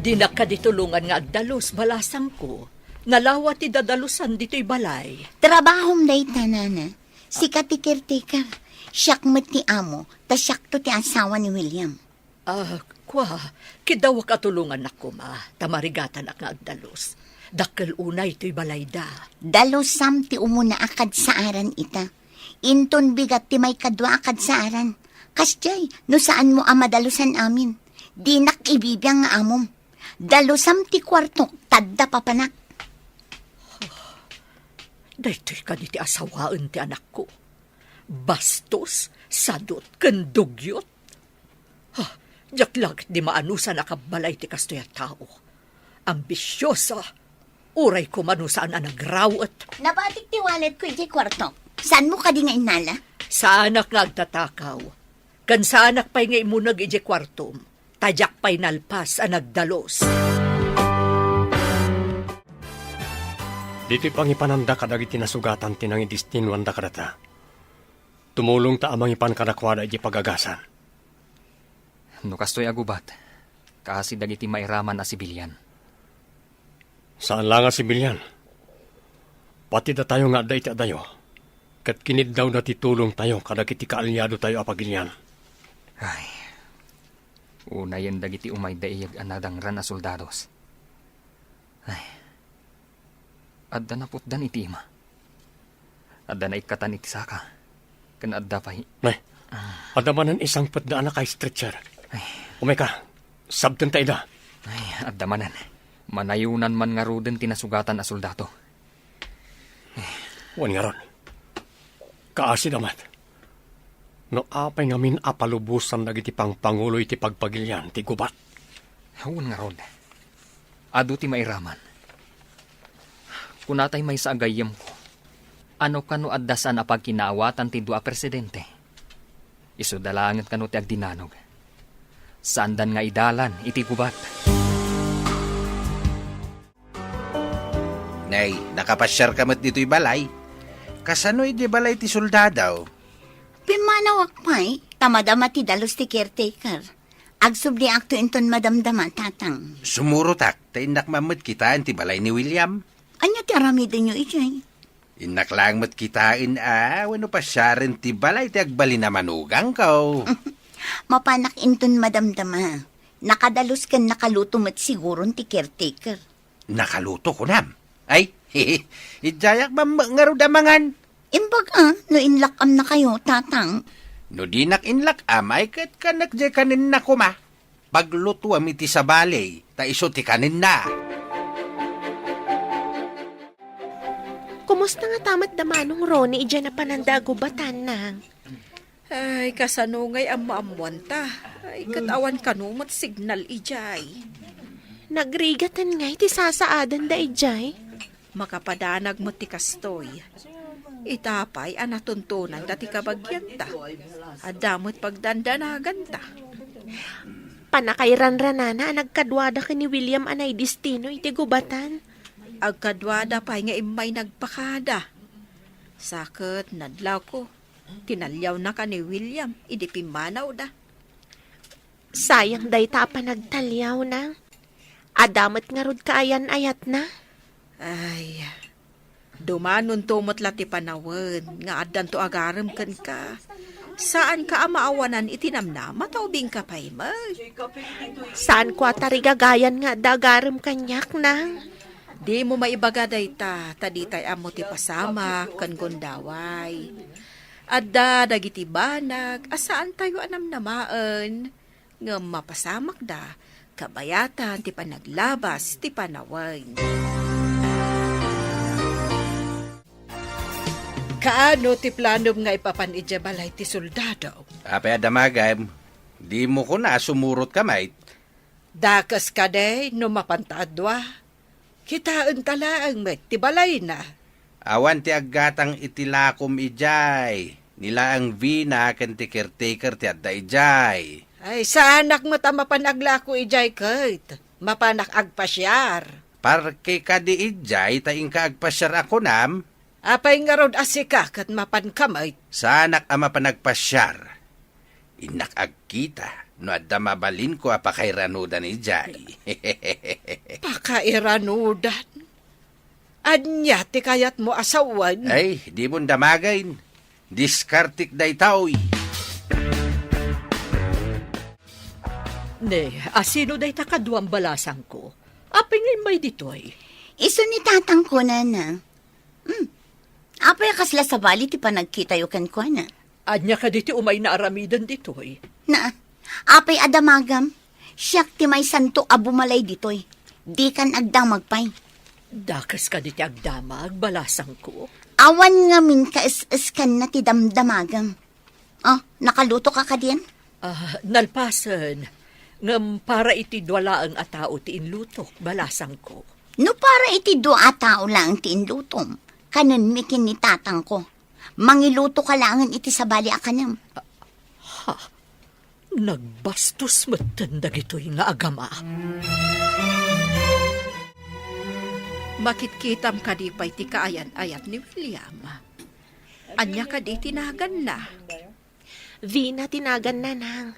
Dinak kadi tulongan nga agdalus, balasangko. Nalawa ti dadalusan ditoy balay. Trabahom dayta, nana. Sika ti caretaker. Siak met ti amo, ta siakto ti asawa ni William. Ah, kua, kidawak a tulongannak koma, ta marigatanak nga agdalus. Dakkel unay toy balayda. Dalusam ti umuna a kadsaaran ita. Inton bigat ti maikadua a kadsaaran. Kasdiay, no saanmo a madalusan amin. Dinak ibibiang nga amom. Dalusam ti kuartok, ta adda papanak. Daytoy kadi ti asawaen ti anakko. Bastos, sadut, ken dugyot. Ha, diak la ketdi maanusan a kabbalay ti kastoy a tao. Ambisiosa, uray koma no saan a nagrawet. Nabatik ti walletko idiay kuartok. Saanmo kadi nga innala? Saanak nga agtatakaw. Ken saanak pay nga imuneg idiay kuartom. Ta diak pay nalpas a nagdalus. Ditoy pangipananda kadagiti nasugatan ti nangidestinoanda kadata. Tumulongta a mangipan kadakuada iti pagagasan. No kastoy a gubat, kaasi dagiti mairaman a sibilian. Saan la nga sibilian. Pati datayo nga adda iti adayo, ket kiniddawda ti tulongtayo kadagiti kaaliadotayo a pagilian. Ay, unayen dagiti umayda iyeg a nadangran a soldados. Ay, adda naputdan iti ima. Adda naikkatan iti saka. Ken adda pay. Nay, adda manen isangpetda a naka-stretcher. Ay. Umayka, sabtenta ida. Ay, adda manen. Manayonan man ngaruden ti nasugatan a soldado. Wen ngarud, kaasida met. No apay ngamin a palubosan dagiti pangpangulo iti pagpagilian ti gubat? Wen ngarud, adu ti mairaman. Kunatay maysa a gayyemko, ano kano adda saan a pagkinaawatan ti dua a presidente? Isuda laengen kano ti agdinanog. Saandan nga idalan iti gubat. Nay, nakapasiarka met ditoy balay? Kasano idiay balay ti soldado? Pimmanawak pay, ta madama ti dalus ti caretaker. Agsubliakto inton madamdama, Tatang. Sumurotak, ta innak man met kitaen ti balay ni William. Ania ti aramidenyo idiay? Innak laeng met kitaen a, wenno pasiaren ti balay ti agbalin a manugangko. Mapanak inton madamdama. Nakadalus ken nakaluto met siguron ti caretaker. Nakaluto, kunam? Ay, idiayak man met ngarud a mangan. Imbag a, no inlak-amnakayo, Tatang. No dinak inlak-am, ay ket kanek diay kanenna koma. Paglutuam iti sabali, ta isu ti kanenna. Kumusta ngata met da Manong Ronnie idiay napananda a gubatan, Nang? Ay, kasano ngay ammoammoanta? Ay, ket awan kano met signal idiay. Nagrigaten ngay ti sasaadanda idiay? Makapadanag met ti kastoy. Ita pay a natuntonanda ti kabagianta. Adda met pagdandanaganta. Pannakairanranana a nagkaduada ken ni William a naidestino iti gubatan. Agkaduada pay nga immay nagpakada. Sa ket nadlawko, tinaliawnaka ni William idi pimmanawda. Sayang dayta a panagtaliawna. Adda met ngarud kaayan-ayatna. Ay, dumanonto met la ti panawen nga addanto agarem kenka. Saanka a maawanan iti namnama ta ubingka pay met. Saanko a tarigagayan nga adda agarem kaniak, Nang. Dimo maibaga dayta, ta ditay ammo ti pasamak ken gundaway. Adda dagiti banag a saantayo a namnamaen. Ngem mapasamakda, kabayatan ti panaglabas ti panawen. Kaano ti planom nga ipapan idiay balay ti soldado? Apay a damagem, dimo kuna a sumurot ka met? Dakes kadi no mapanta a dua? Kitaenta laeng met ti balayna. Awan ti aggatang iti lakom idiay. Ni laeng Vina ken ti caretaker ti adda idiay. Ay, saanak met a mapan aglako idiay ket mapanak agpasiar. Parke kadi idiay ta inka agpasiar a kunam? Apay ngarud a sika ket mapanka met? Saanak a mapan agpasiar. Innak agkita no adda mabalinko a pakairanudan idiay. Pakairanudan? Ania ti kayatmo a sawen? Ay, dimon damagen. Diskartek daytoy. Ne, asino dayta kaduam, balasangko? Apay nga immay ditoy? Isu ni tatangko, nana. Hmm. Apay a kasla sabali ti panagkitayo kenkuana? Ania kadi ti umayna aramiden ditoy? Na, apay a damagam? Siak ti maysanto a bumalay ditoy. Dikan agdamag pay. Dakes kadi ti agdamag, balasangko? Awan ngamin kaes-eskanna ti damdamagam. Ah, nakaluto ka kadin? Ah, nalpasen. Ngem para iti dua laeng a tao ti inlutok, balasangko. No para iti dua a tao laeng ti inlutom, kanenmi ken ni tatangko. Mangiluto ka laengen iti sabali a kanem. Ha? Nagbastos metten dagitoy nga agama. Makitkitam kadi pay ti kaayan-ayat ni William? Ania kadi ti naganna? Vina ti naganna, nang.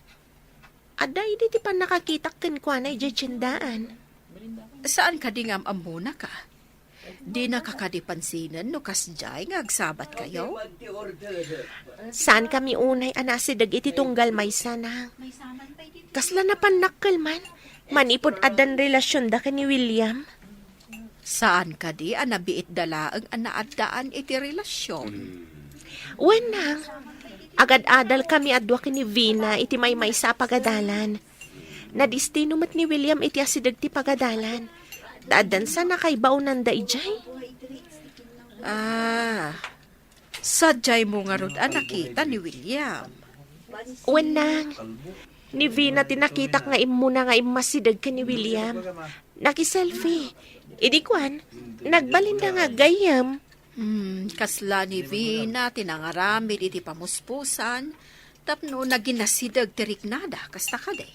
Adda idi ti pannakakitak kenkuana idiay tiendaan. Saan kadi nga am-ammonaka? Dinaka kadi pansinen no kasdiay nga agsabatkayo? Saankami unay a nasideg iti tunggal maysa, nang. Kasla napannakkel man, manipud addan relasionda ken ni William. Saan kadi a nabiitda laeng a naaddaan iti relasion? Wen, nang. Agad-adalkami a dua ken ni Vina iti maymaysa a pagadalan. Nadistino met ni William iti asideg ti pagadalan. Ta addan sa nakaibaonanda idiay. Ah, sadiaymo ngarud a nakita ni William? Wen, nang. Ni Vina ti nakitak nga immuna nga immasideg ken ni William. Nakiselfie. Idi kuan, nagbalinda nga aggayyem. Hmm, kasla ni Vina ti nangaramid iti pamuspusan tapno naginasideg ti riknada, kasta kadi?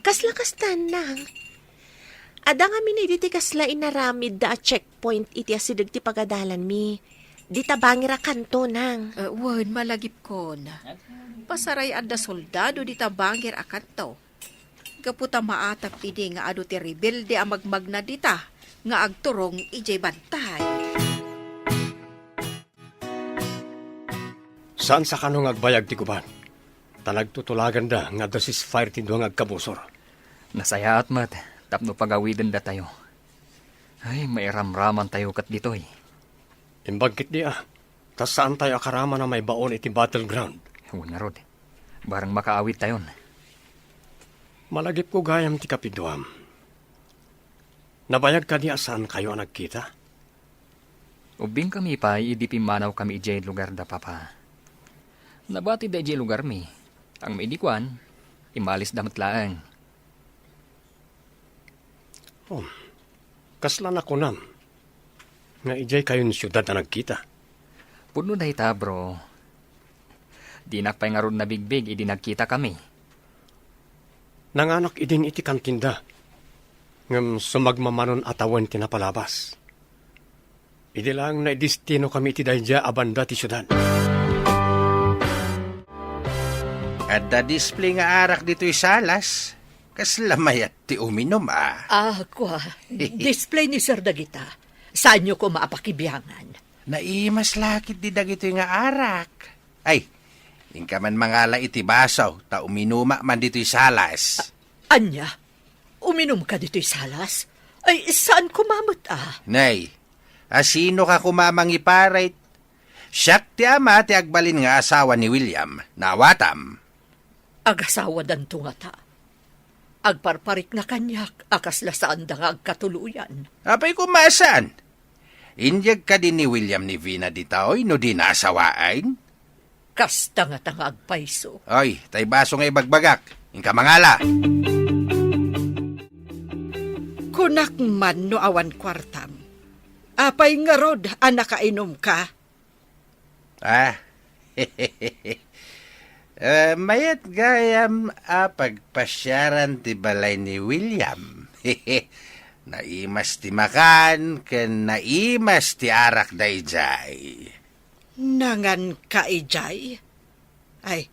Kasla kasta, nang. Adda ngamin idi ti kasla inaramidda a checkpoint iti asideg ti pagadalanmi. Dita bangir a kanto, nang. Eh, wen, malagipkon. Pasaray adda soldado dita bangir a kanto. Gapu ta maatap idi nga adu ti rebelde a magmagna dita nga agturong idiay bantay. Saan sa kano nga agbayag ti gubat? Ta nagtutulaganda nga adda ceasefire ti dua nga agkabusor. Nasayaat met tapno pagawidendatayo. Ay, mairamramantayo ket ditoy. Imbag ketdi a, ta saantayo a karaman a maibaon iti battleground. Wen ngarud, barang makaawidtayon. Malagipko gayam ti kapiduam. Nabayag kadi a saankayo a nagkita? Ubbingkami pay idi pimmanawkami idiay lugarda, Papa. Nabatida idiay lugarmi. Ngem idi kuan, immalisda met laeng. Oh, kasla nakunam nga idiay kayon siudad a nagkita? Pudno dayta, bro. Dinak pay ngarud nabigbig idi nagkitakami. Nanganak idin iti kantinda. Ngem sumagmamanon a tawen ti napalabas. Idi laeng naidestinokami iti daydiay a banda ti siudad. Adda display nga arak ditoy salas. Kasla mayat ti uminum, a. Ah, kua, display ni Sir dagita. Saanyo koma a pakibiangan? Naimas la ketdi dagitoy nga arak. Ay, inka man mangala iti baso, ta uminuma man ditoy salas. A-, ania? Uminumka ditoy salas? Ay, saan koma met, a? Nay, asinoka koma a mangiparit? Siak ti ama ti agbalin nga asawa ni William. Naawatam. Agasawadanto ngata. Agparparitna kaniak a kasla saanda nga agkatuloyan. Apay koma a saan? Inyeg kadi ni William ni Vina ditoy no dina asawaen? Kasta ngata nga agpayso. Oy, tay baso nga ibagbagak. Inka mangala. Kunak man no awan kuartam. Apay ngarud a nakainumka? Ah. Eh, mayat gayam a pagpasiaran ti balay ni William. Naimas ti makan ken naimas ti arak daydiay. Nanganka idiay? Ay,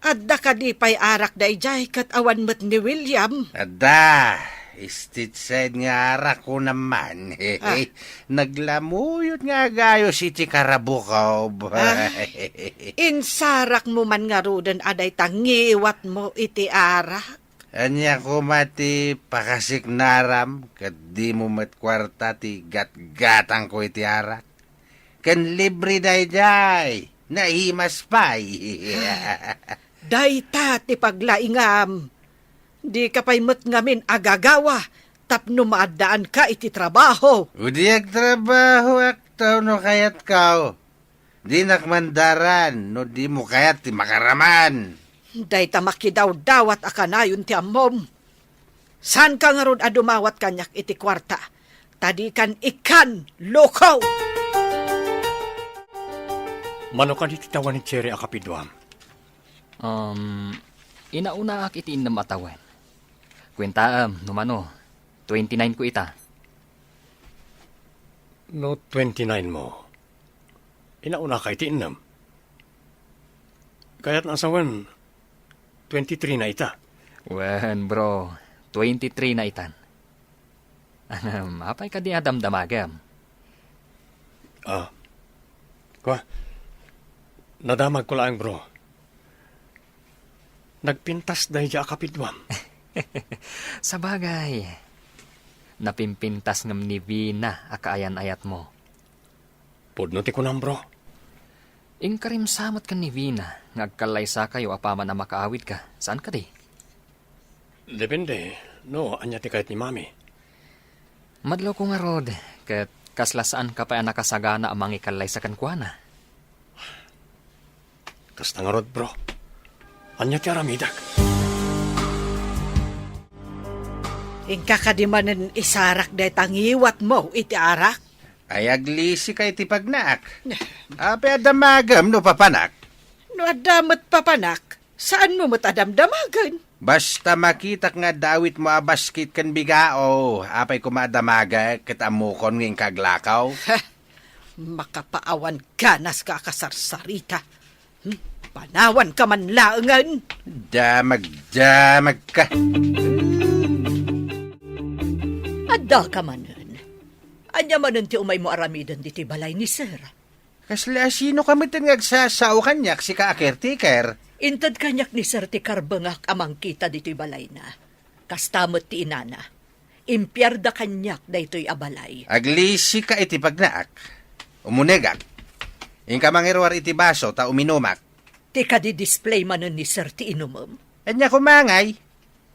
adda kadi pay arak daydiay ket awan met ni William? Adda. State side nga arak ko naman. Ah. Naglamuyot nga agayos iti karabukob. Ah, insarakmo man ngaruden a dayta ngiwatmo iti arak? Ania koma ti pakasiknaram ket dimo met kuarta ti gatgatangko iti arak? Ken libre daydiay, naimas pay. Dayta ti paglaingam. Dika pay met ngamin agagawa tapno maaddaanka iti trabaho. Idi agtrabahoak ta no kayatko. Dinak mandaran no dimo kayat ti makaraman. Dayta makidawdawat a kanayon ti ammom. Saanka ngarud a dumawat kaniak iti kuarta, ta dikan ikkan, loko! Mano kadi ti tawen ni Cherry a kapiduam? Um, inaunaak iti innem a tawen. Kuentaem, no mano, twenty-nine ko ita. No twenty-nine mo, inaunaka iti innem. Kayatna a sawen, twenty-three na ita. Wen, bro, twenty-three na itan. Ahem, apay kadi a damdamagem? Ah. Kua, nadamagko laeng, bro. Nagpintas daydiay a kapiduam. Sabagay, napimpintas ngem ni Vina a kaayan-ayatmo. Pudno ti kunam, bro. Inkarim sa met ken ni Vina nga agkallaysakayo apaman a makaawidka, saan kadi? Depende, no ania ti kayat ni Mami. Madlawko ngarud, ket kasla saanka pay a nakasagana a mangikallaysa kenkuana. Kasta ngarud, bro. Ania ti aramidek? Inka kadi manen isarak dayta ngiwatmo iti arak? Ay, aglisika iti pagnaak. Apay a damagem no papanak? No adda met papanak, saanmo met a damdamagen. Basta makitak nga adda awitmo a basket ken bigao, apay koma a damagek ket ammokon nga inka aglakaw? Heh, makapaawan ganaska a kasarsarita. Hmm, panawanka man laengen. Damagdamagka. Addaka manen. Ania manen ti umaymo aramiden ditoy balay ni Sir? Kasla sinoka met nga agsasao kaniak, sika a caretaker? Inted kaniak ni Sir ti karbengak a mangkita ditoy balayna. Kasta met ti inana. Impiarda kaniak daytoy a balay. Aglisika iti pagnaak. Umunegak. Inka mangiruar iti baso ta uminumak. Ti kadi display manen ni Sir ti inumem? Ania koma ngay?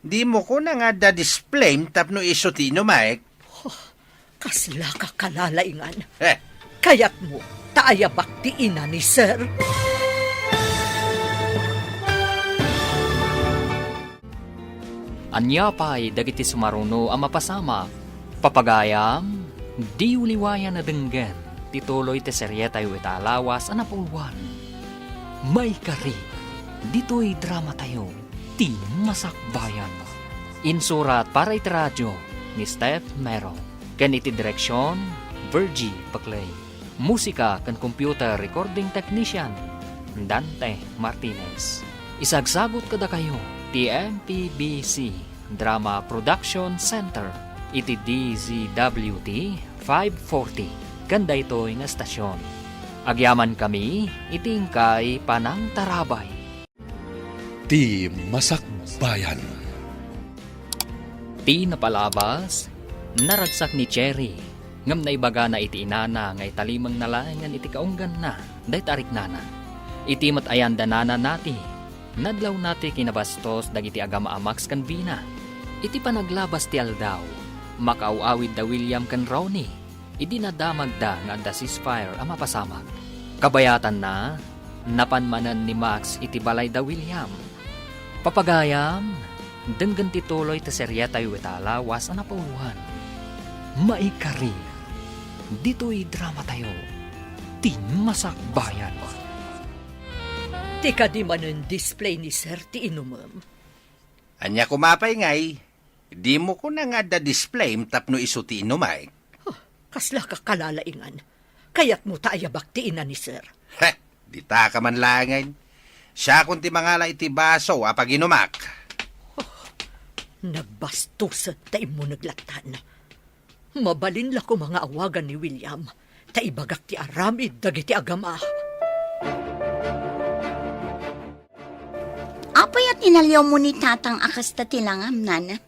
Dimo kuna nga adda display tapno isu ti inumek? Huh, kasla ka kalalaingan. Eh. Kayatmo ta ayabak ti ina ni Sir? Ania pay dagiti sumaruno a mapasamak? Papagayam, diyo liwayan a denggen ti tuloy ti serietayo ita a lawas a napulwan. Maikari, ditoy dramatayo, ti Masakbayan. Insurat para iti radio, ni Steph Mero, ken iti direksion, Virgie Paclay. Musika ken computer recording technician, Dante Martinez. Isagsagut kadakayo ti M P B C Drama Production Center iti D Z W T five forty ken daytoy nga estasion. Agyamankami iti inkay panangtarabay. Ti Masakbayan. Ti napalabas, naragsak ni Cherry, ngem naibagana iti inana nga italimengna laengen iti kaungganna dayta a riknana. Iti met ayan danana nati, nadlaw nati kinabastos dagiti agama a Max ken Vina. Iti panaglabas ti aldaw, makaaw-awid da William ken Ronnie. Idi nadamagda nga adda ceasefire a mapasamak, kabayatanna, napan manen ni Max iti balay da William. Papagayam, denggen ti tuloy ti serietayo ita a lawas a napauloan. Maikari, ditoy dramatayo, ti Masakbayan. Ti kadi manen display ni Sir ti inumem. Ania koma pay ngay? Dimo kuna nga adda display tapno isu ti inumay. Huh, kasla ka kalalaingan. Kayatmo ta ayabak ti ina ni Sir. Heh, dita ka man laengen. Siakon ti mangala iti baso a paginumak. Huh, nagbastusen ta immuneg lattan. Mabalin la koma nga awagan ni William, ta ibagak ti aramid dagiti agama. Apay a tinaliawmo ni Tatang a kasta ti langam, Nana?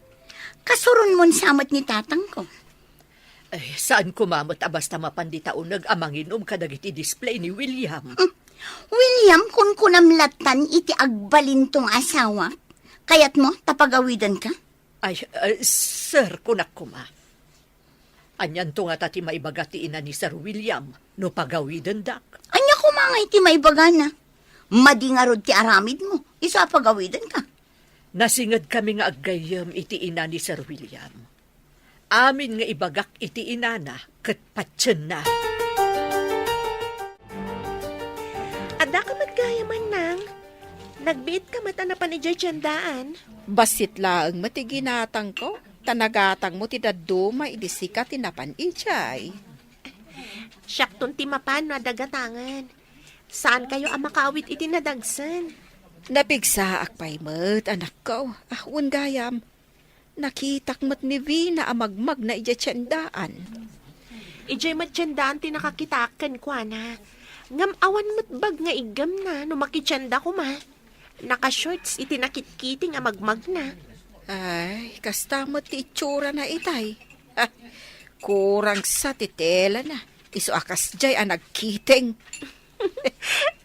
Kasuronmon sa met ni Tatangko. Ay, saan koma met a basta mapan dita uneg a manginum kadagiti display ni William. Hmm. William, kunkunam lattan iti agbalinto nga asawak. Kayatmo ta pagawidenka? Ay, ay, sir, kunak koma. Anianto ngata ti maibaga ti ina ni Sir William no pagawidendak? Ania koma ngay ti maibagana? Madi ngarud ti aramidmo, isu a pagawidenka. Nasingedkami nga aggayyem iti ina ni Sir William. Amin nga ibagak iti inana ket patienna. Addaka met gayam, Nang. Nagbiitka met a napan idiay tiendaan. Bassit laeng met ti ginatangko, ta nagatangmo ti dadduma idi sika ti napan idiay. Siakton ti mapan no adda gatangen. Saankayo a makaawit iti nadagsen. Napigsaak pay met, anakko. Ah, wen gayam. Nakitak met ni Vina a magmagna idiay tiendaan. Idiay met tiendaan ti nakakitaak kenkuana. Ngem awan met bag nga iggemna no makitienda koma. Naka-shorts iti nakitkiting a magmagna. Ay, kasta met ti itsurana itay. Ah, kurang sa ti telana. Isu a kasdiay a nagkiting.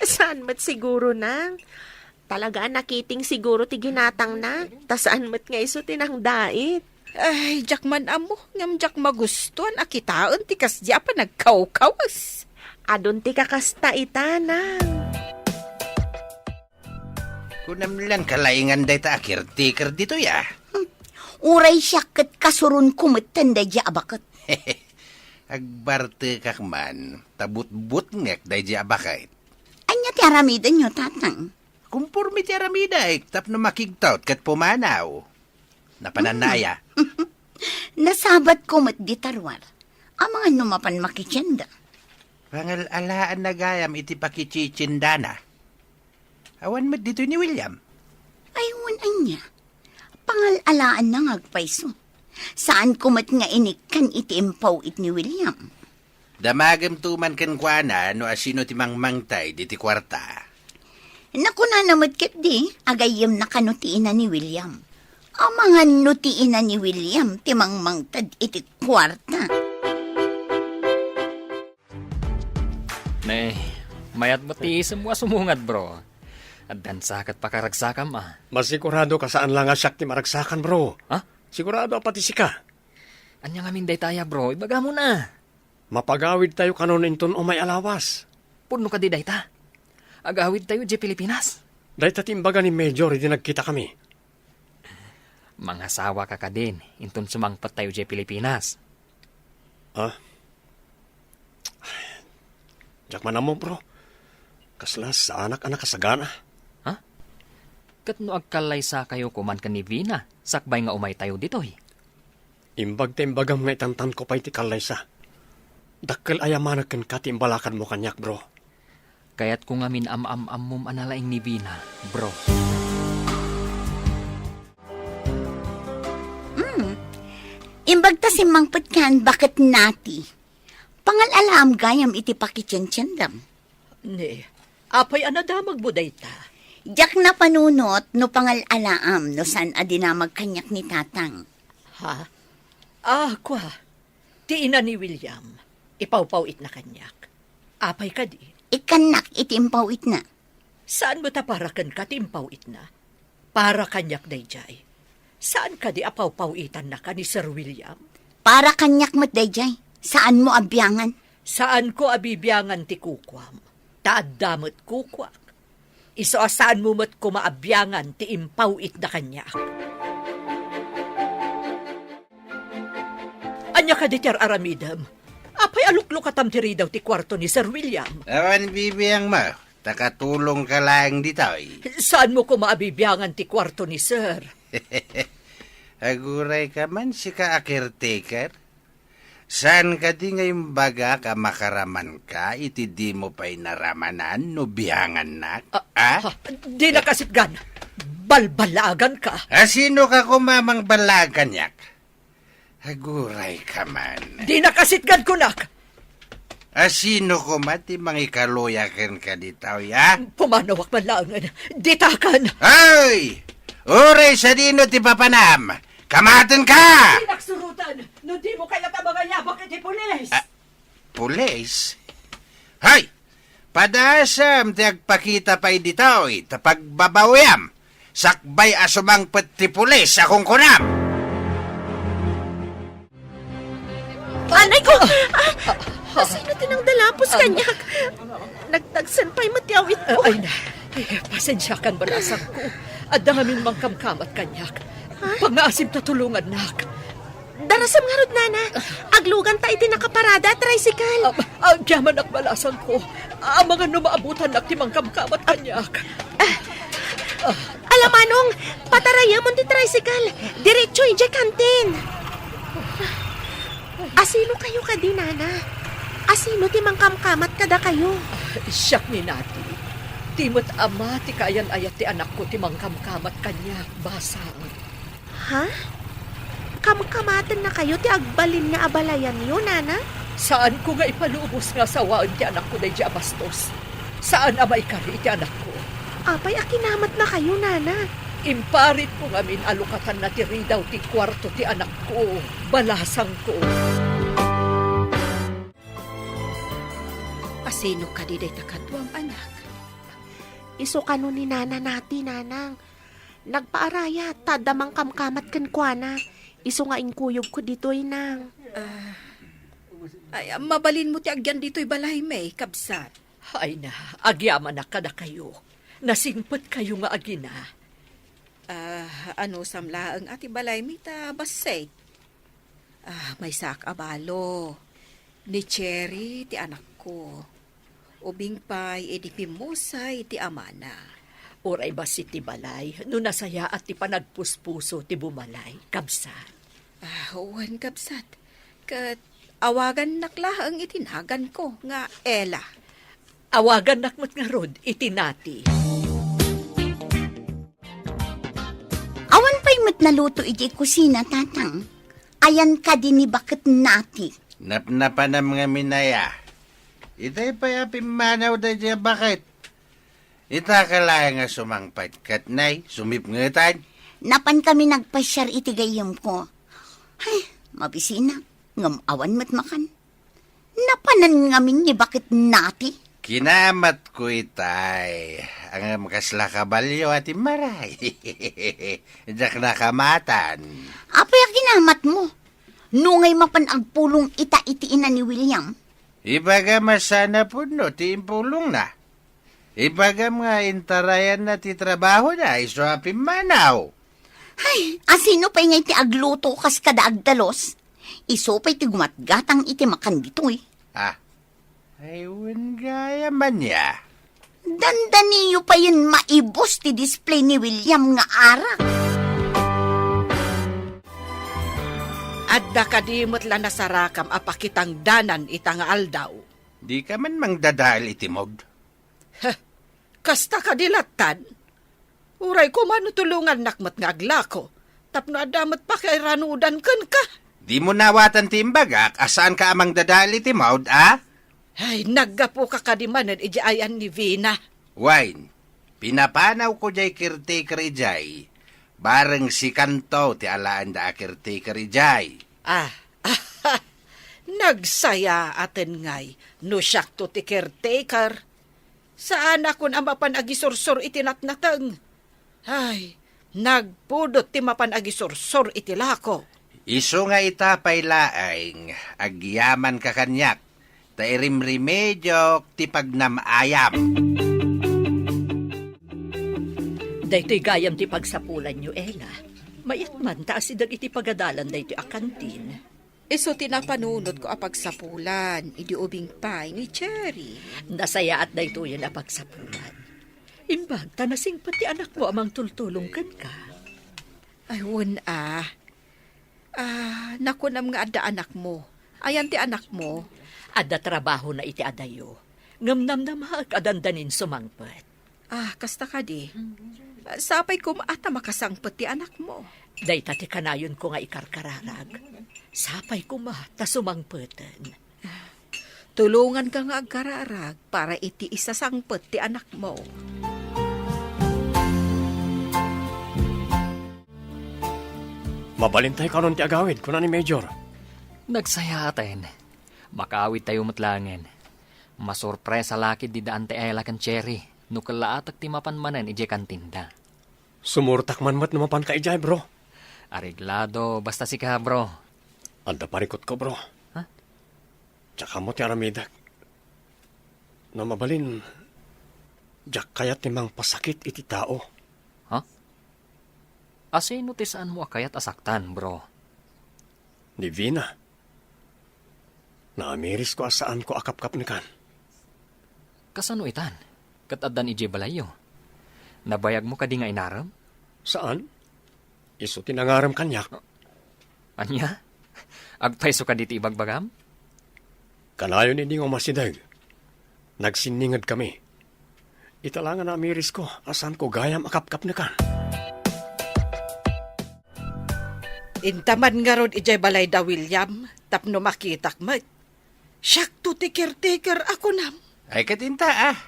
Saan met siguro, Nang? Talaga a nakiting siguro ti ginatangna, ta saan met nga isu ti nangdait. Ay, diak man ammo, ngem diak magustuan a kitaen ti kasdi a panagkawkawas. Adun ti kakasta ita, Nang. Kunam lan kalaingan dayta a caretaker ditoy, a? Hmm. Uray siak ket kasuronko metten daydiay a baket. Agbartekak man, ta butbutngek daydiay a baket. Ania ti aramidenyo, Tatang? Kumporme ti aramidek tapno makigtaut ket pumanaw. Napananna aya? Nasabatko met dita ruar. Amangan no mapan makitienda. Pangal-alaanna gayam iti pakititiendana. Awan met ditoy ni William. Ay, wen ania? Pangal-alaanna nga agpayso. Saanko met nga inikkan iti impaw-it ni William. Damagem to man kenkuana no asino ti mangmangted iti kuarta. Nakunana met ketdi, agayyemna kano ti ina ni William. Amangan no ti ina ni William ti mangmangted iti kuarta. Ne, mayat met ti isemmo a sumungad, bro. Addan sa ket pakaragsakam, a. Masigurado ka saan la nga siak ti maragsakan, bro. Ha? Sigurado a pati sika. Ania ngamin daytaya, bro? Ibagam na. Mapagawidtayo kanon inton umay a lawas. Pudno kadi dayta? Agawidtayo idiay Pilipinas? Dayta ti imbaga ni Major idi nagkitakami. Mangasawaka kadin inton sumangpettayo idiay Pilipinas. Ah? Diak man ammo, bro. Kasla saanak a nakasagana. Ha? Ket no agkallaysakayo koman ken ni Vina, sakbay nga umaytayo ditoy? Imbag ta imbagam nga itantanko pay ti kallaysa. Dakkel aya manen kenka ti imbalakadmo kaniak, bro. Kayatko ngamin am-am-ammom a nalaing ni Vina, bro. Mm. Imbag ta simmangpetkan, baket nati. Pangal-alaam gayam iti pakitiendiendam. Ne, apay a nadamagmo dayta? Diak napanunot no pangal-alaam no saan a dinamag kaniak ni Tatang. Ha? Ah, kua. Ti ina ni William, ipawpaw-itna kaniak. Apay kadi? Ikkannak iti impaw-itna. Saan met a para kenka ti impaw-itna? Para kaniak daydiay. Saan kadi a pawpaw-itannaka ni Sir William? Para kaniak met daydiay. Saanmo a biangan. Saanko a bibiangan ti kukuam, ta adda met kukuak. Isu a saanmo met koma a biangan ti impaw-itda kaniak. Ania kadi ti ar-aramidem? Apay a luklukatam ti ridaw ti kuarto ni Sir William? Awan bibiangmo, ta katulongka laeng ditoy. Saanmo koma a bibiangan ti kuarto ni Sir? Agurayka man, sika a caretaker. Saan kadi nga imbagak a makaramanka iti dimo pay naramanan no biangannak? Ah, ah? Ha, dina kasitgan. Balbalaganka. A sinoka koma a mangballaag kaniak? Agurayka man. Dina kasitgan, kunak. A sino koma ti mangikaluya kenka ditoy, a? Pumanawak man laengen. Ditakan! Ay! Uray sadino ti papanam! Kamatenka! Dinak suroten no dimo kayat a mangayabak iti pulis! Ah, pulis? Hay! Padasem ti agpakita pay ditoy, ta pagbabawiam, sakbay a sumangpet ti pulis a kunkunam. Anay ko! Ah! Sino ti nangdalapos kaniak? Nagtagsen pay met ti awitko. Ay na, eh, pasensiakan, balasangko. Adda ngamin mangkamkamat kaniak. Ha? Pangngaasim ta tulongannak. Darasem ngarud, nana. Agluganta iti nakaparada a tricycle. Ah, agyamanak, balasangko. Amangan no maabutannak ti mangkamkamat kaniak. Ah, ala manong, patarayemon ti tricycle. Diretso idiay kantin. Asino kayo kadi, nana? Asino ti mangkamkamat kadakayo? Siak ni Nati. Ti met ama ti kaayan-ayat ti anakko ti mangkamkamat kaniak, basang. Ha? Kamkamatennakayo ti agbalin nga abalayanyo, nana? Saanko nga ipalubos nga sawaen ti anakko daydi a bastos. Saan a maikari iti anakko. Apay a kinamatnakayo, nana? Imparitko ngamin a lukatanna ti ridaw ti kuarto ti anakko, balasangko. Asino kadi dayta kaduam, anak? Isu kano ni Nana Nati, nanang. Nagpaarayat ta adda mangkamkamat kenkuana. Isu nga inkuyogko ditoy, nang. Ah, ay, mabalinmo ti agyan ditoy balaymi, kabsat. Ay na, agyamanak kadakayo. Nasingpetkayo nga agina. Ah, anusam laeng a ti balaymi ta bassit. Ah, maysaak a balo. Ni Cherry ti anakko. Ubing pay idi pimmusay ti amana. Uray bassit ti balay, no nasayaat ti panagpuspuso ti bumalay, kabsat. Ah, wen, kabsat. Ket awagannak laeng iti naganko nga Ella. Awagannak met ngarud iti Nati. Awan pay met naluto iti kusina, Tatang. Ayan kadi ni baket Nati? Napnapanam ngamin aya. Itay pay a pimmanaw daydiay a baket. Ita ka laeng a sumangpet ket nay, sumipngetan. Napan kami nagpasiar iti gayyemko. Ay, mabisinak, ngem awan met makan. Napanan ngamin ni baket Nati. Kinamatko itay, ngem kasla kabalio a timmaray. Diak nakamatan. Apay a kinamatmo? Nungay mapan agpulong ita iti ina ni William? Ibagam a saan a pudno ti impulongna. Ibagam nga intarayanna ti trabahona isu a pimmanaw. Ay, asino pay ngay ti agluto kas kada agdalus? Isu pay ti gumatgatang iti makan ditoy. Ah, ay, wen gayam ania. Dandaniyo payen maibus ti display ni William nga arak. Adda kadi met la nasarakam a pakitangdanan ita nga aldaw? Dika man mangdadael iti maud. Heh, kasta kadi lattan? Uray koma no tulongannak met nga aglako, tapno adda met pakairanudan kenka. Dimo nawatan ti imbagak a saanka a mangdadael iti maud, a? Ay, naggapuka kadi manen idiay ayan ni Vina? Wen, pinapanawko diay caretaker idiay. Bareng sikanto ti alaenda a caretaker idiay. Ah, nagsayaaten ngay no siakto ti caretaker. Saanakon a mapan agisursor iti natnateng. Ay, nagpudot ti mapan agisursor iti lako. Isu nga ita pay laeng, agyamanka kaniak, ta irimrimediok ti pagnam-ayam. Daytoy gayam ti pagsapulanyo, Ella. Mayat man ta asideg iti pagadalan daytoy a kantin. Isu ti napanunotko a pagsapulan, idi ubing pay ni Cherry. Nasayaat daytoyen a pagsapulan. Imbag ta nasingpet ti anakmo a mangtultulong kenka. Ay, wen a. Ah, nakunam nga adda anakmo. Ayan ti anakmo? Adda trabahona iti adayo. Ngem namnamaek a dandanin sumangpet. Ah, kasta kadi. Sapay koma ta makasangpet ti anakmo. Dayta ti kanayonko nga ikarkararag. Sapay koma ta sumangpeten. Tulonganka nga agkararag para iti isasangpet ti anakmo. Mabalintay kanon ti agawid, kuna ni Major. Nagsayaaten. Makaawidtayo met laengen. Masurpresa la ketdi daan ti Ella ken Cherry no kellaatek ti mapan manen idiay kantinda. Sumurtak man met no mapanka idiay, bro. Areglado, basta sika, bro. Adda parikutko, bro. Ha? Diak ammo ti aramidek. No mabalin, diak kayat ti mangpasakit iti tao. Ha? Asino ti saanmo a kayat a saktan, bro? Ni Vina. Naamirisko a saanko a kapkapnekan. Kasano itan? Ket addan idiay balayyo? Nabayagmo kadi nga inarem? Saan? Isu ti nangarem kaniak. Ania? Agpayso kadi ti ibagbagam? Kanayon idi nga umasideg, nagsinninged kami. Ita la nga naamirisko a saanko gayam a kapkapnekan. Inta man ngarud idiay balay da William tapno makitak met. Siakto ti caretaker a kunam. Ay, ket inta, ah.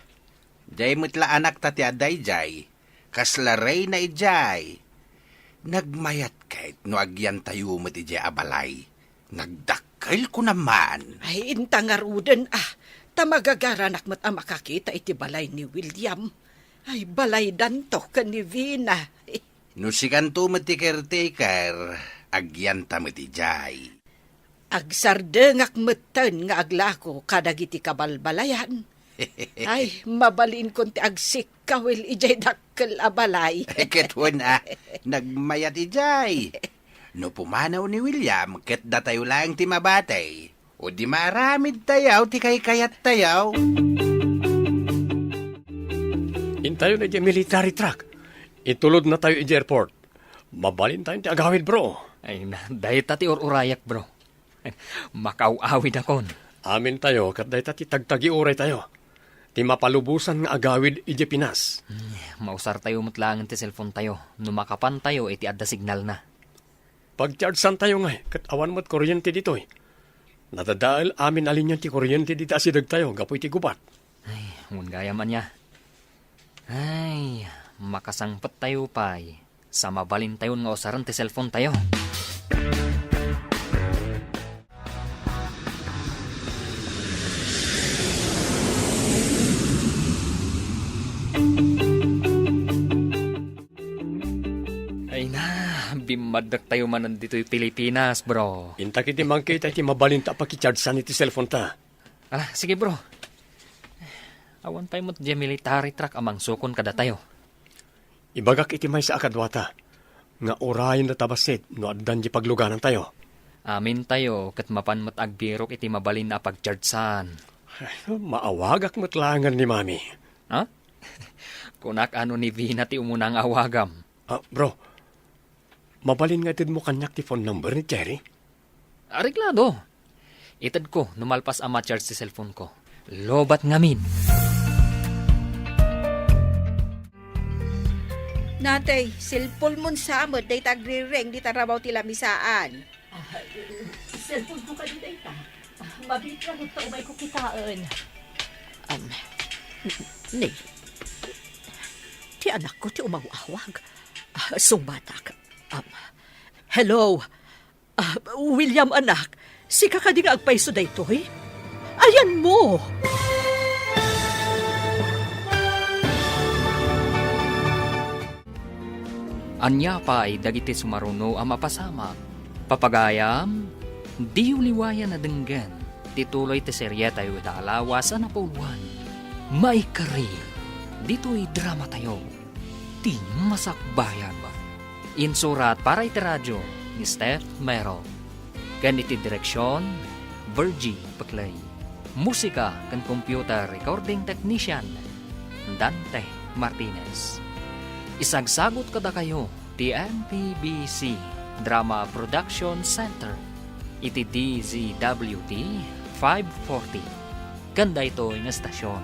Diay met la anakta ti adda idiay. Kasla reyna idiay. Nagmayat ket no agyantayo met idiay a balay. Nagdakkel ko naman. Ay, inta ngaruden, ah. Ta magagaranak met a makakita iti balay ni William. Ay, balaydanto ken ni Vina. No sikanto met ti caretaker, agyanta met idiay. Agsardengak metten nga aglako kadagiti kabalbalayan. Ay, mabalinkon ti agsikkawil idiay dakkel a balay. Ket wen a, nagmayat idiay. No pumanaw ni William, ket datayo laeng ti mabati. O di maaramidtayo ti kaykayattayo. Intayon idiay military truck. Itulodnatayo idiay airport. Mabalintayon ti agawid, bro. Ay na, dayta ti ur-urayak, bro. Makaaw-awidakon. Amintayo ket dayta ti tagtagiuraytayo. Ti mapalubosan nga agawid idiay Pinas. Hmm, mausartayo met laengen ti cellphonetayo no makapantayo iti adda signalna. Pagchargeantayo ngay ket awan met kuryente ditoy. Nadadael amin a linia ti kuryente dita asidegtayo gapu iti gubat. Ay, wen gayam ania. Ay, makasangpettayo pay. Sa mabalintayon nga usaren ti cellphonetayo. Ay na, bimmaddaktayo manen ditoy Pilipinas, bro. Intak iti mangkita iti mabalinta a pakichargean iti cellphoneta. Ah, sige, bro. Awan pay met diay military truck a mangsukon kadatayo. Ibagak iti maysa a kaduata nga urayendata bassit no addan diay pagluganantayo. Amintayo ket mapan met agbirok iti mabalin a pagchargean. Ay, maawagak met laengen ni Mami. Ha? Kunak a no ni Vina ti umuna nga awagam. Ah, bro, mabalin nga itedmo kaniak ti phone number ni Cherry? Areglado. Itedko no malpas a ma-charge ti cellphone ko. Lobat ngamin. Natay, cellphone mon sa met dayta agrireng dita rabaw ti lamisaan. Ah, cellphone ko kadi dayta. Ah, mabiit nga ta umayko kitaen. Um, ni, ti anakko ti umaw-awag. Ah, sungbatak. Um, hello. Ah, William, anak, sika kadi nga agpayso daytoy? Ayanmo! Ania pay dagiti sumaruno a mapasamak? Papagayam, diyo liwayan a denggen ti tuloy ti serietayo ita a lawas a napauluan. Maikari, ditoy dramatayo, ti Masakbayan. Insurat para iti radio ni Steph Mero. Ken iti direksion, Virgie Peclay. Musika ken computer recording technician, Dante Martinez. Isagsagut kadakayo ti M P B C Drama Production Center iti D Z W T five forty. Ken daytoy nga estasion,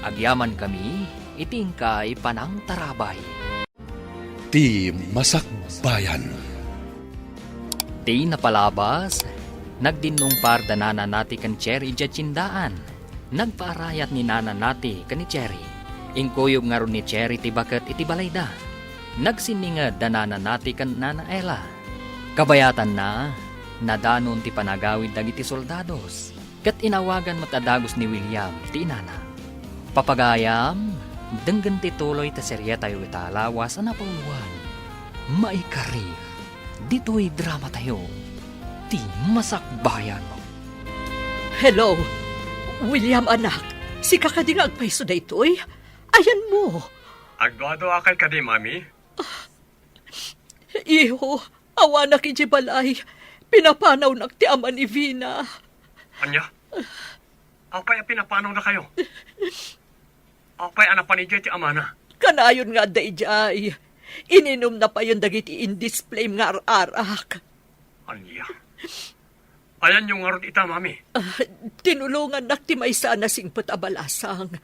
agyamankami iti inkay panangtarabay. Ti Masakbayan. Ti napalabas, nagdinnungpar da Nana Nati ken Cherry idiay tiendaan. Nagpaarayat ni Nana Nati ken ni Cherry. Inkuyog ngarud ni Cherry ti baket iti balayda. Nagsinninged da Nana Nati ken Nana Ella. Kabayatanna, nadanon ti panagawid dagiti soldados. Ket inawagan met a dagus ni William ti inana. Papagayam, denggen ti tuloy ti serietayo ita a lawas a napauluan. Maikari, ditoy dramatayo, ti Masakbayan. Hello, William, anak. Sika kadi nga agpayso daytoy? Ayanmo? Agduaduakay kadi, Mami? Iho, awanak idiay balay. Pinapanawnak ti ama ni Vina. Ania? Apay a pinapanawdakayo? Apay a napan idiay ti amana? Kanayon nga adda idiay. Ininumna payen dagiti indisplame nga ar-arak. Ania? Ayanyo ngarud ita, Mami? Ah, tinulongannak ti maysa a nasingpet a balasang.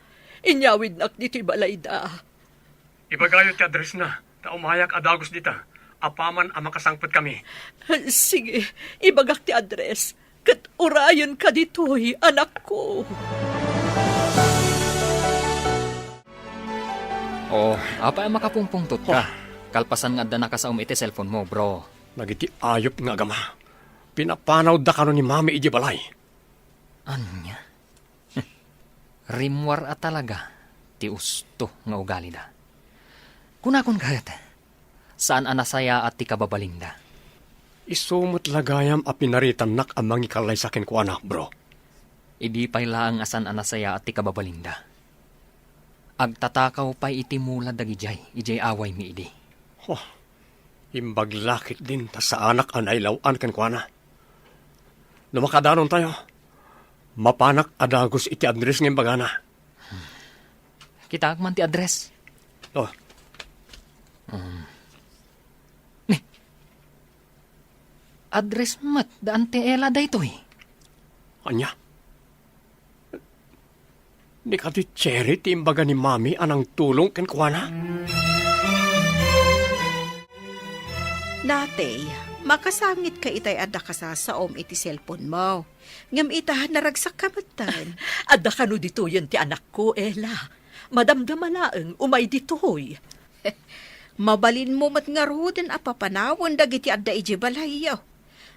Inyawidnak ditoy balayda. Ibagayo ti addressna, ta umayak a dagus dita, apaman a makasangpetkami. Sige, ibagak ti address, ket urayenka ditoy, anakko. Oh, apay a makapungpungtotka? Oh. Kalpasan nga adda nakasaom iti cellphone mo, bro. Dagiti ayup nga agama, pinapanawda kano ni Mami idiay balay. Ania? Rimmuar a talaga ti usto nga ugalida. Kunakon ket, saan a nasayaat ti kababalinda. Isu met la gayam a pinaritannak a mangikallaysa kenkuana, bro. Idi pay laeng a saan a nasayaat ti kababalinda, agtatakaw pay iti mula dagidiay idiay awaymi idi. Oh, imbag la ketdin ta saanak a nailaw-an kenkuana. No makadanontayo, mapanak a dagus iti address nga imbagana. Kitaek man ti address. Oh. Um. Ni, address met da Auntie Ella daytoy. Ania? Ni kadi Cherry ti imbaga ni Mami a nangtulong kenkuana? Natay, makasangitka itay adda kasasaom iti cellphone mo. Ngem ita, naragsakka metten. Adda kano ditoyen ti anakko, Ella. Madamdama laeng, umay ditoy. Mabalinmo met ngaruden a papanawen dagiti adda idiay balayyo.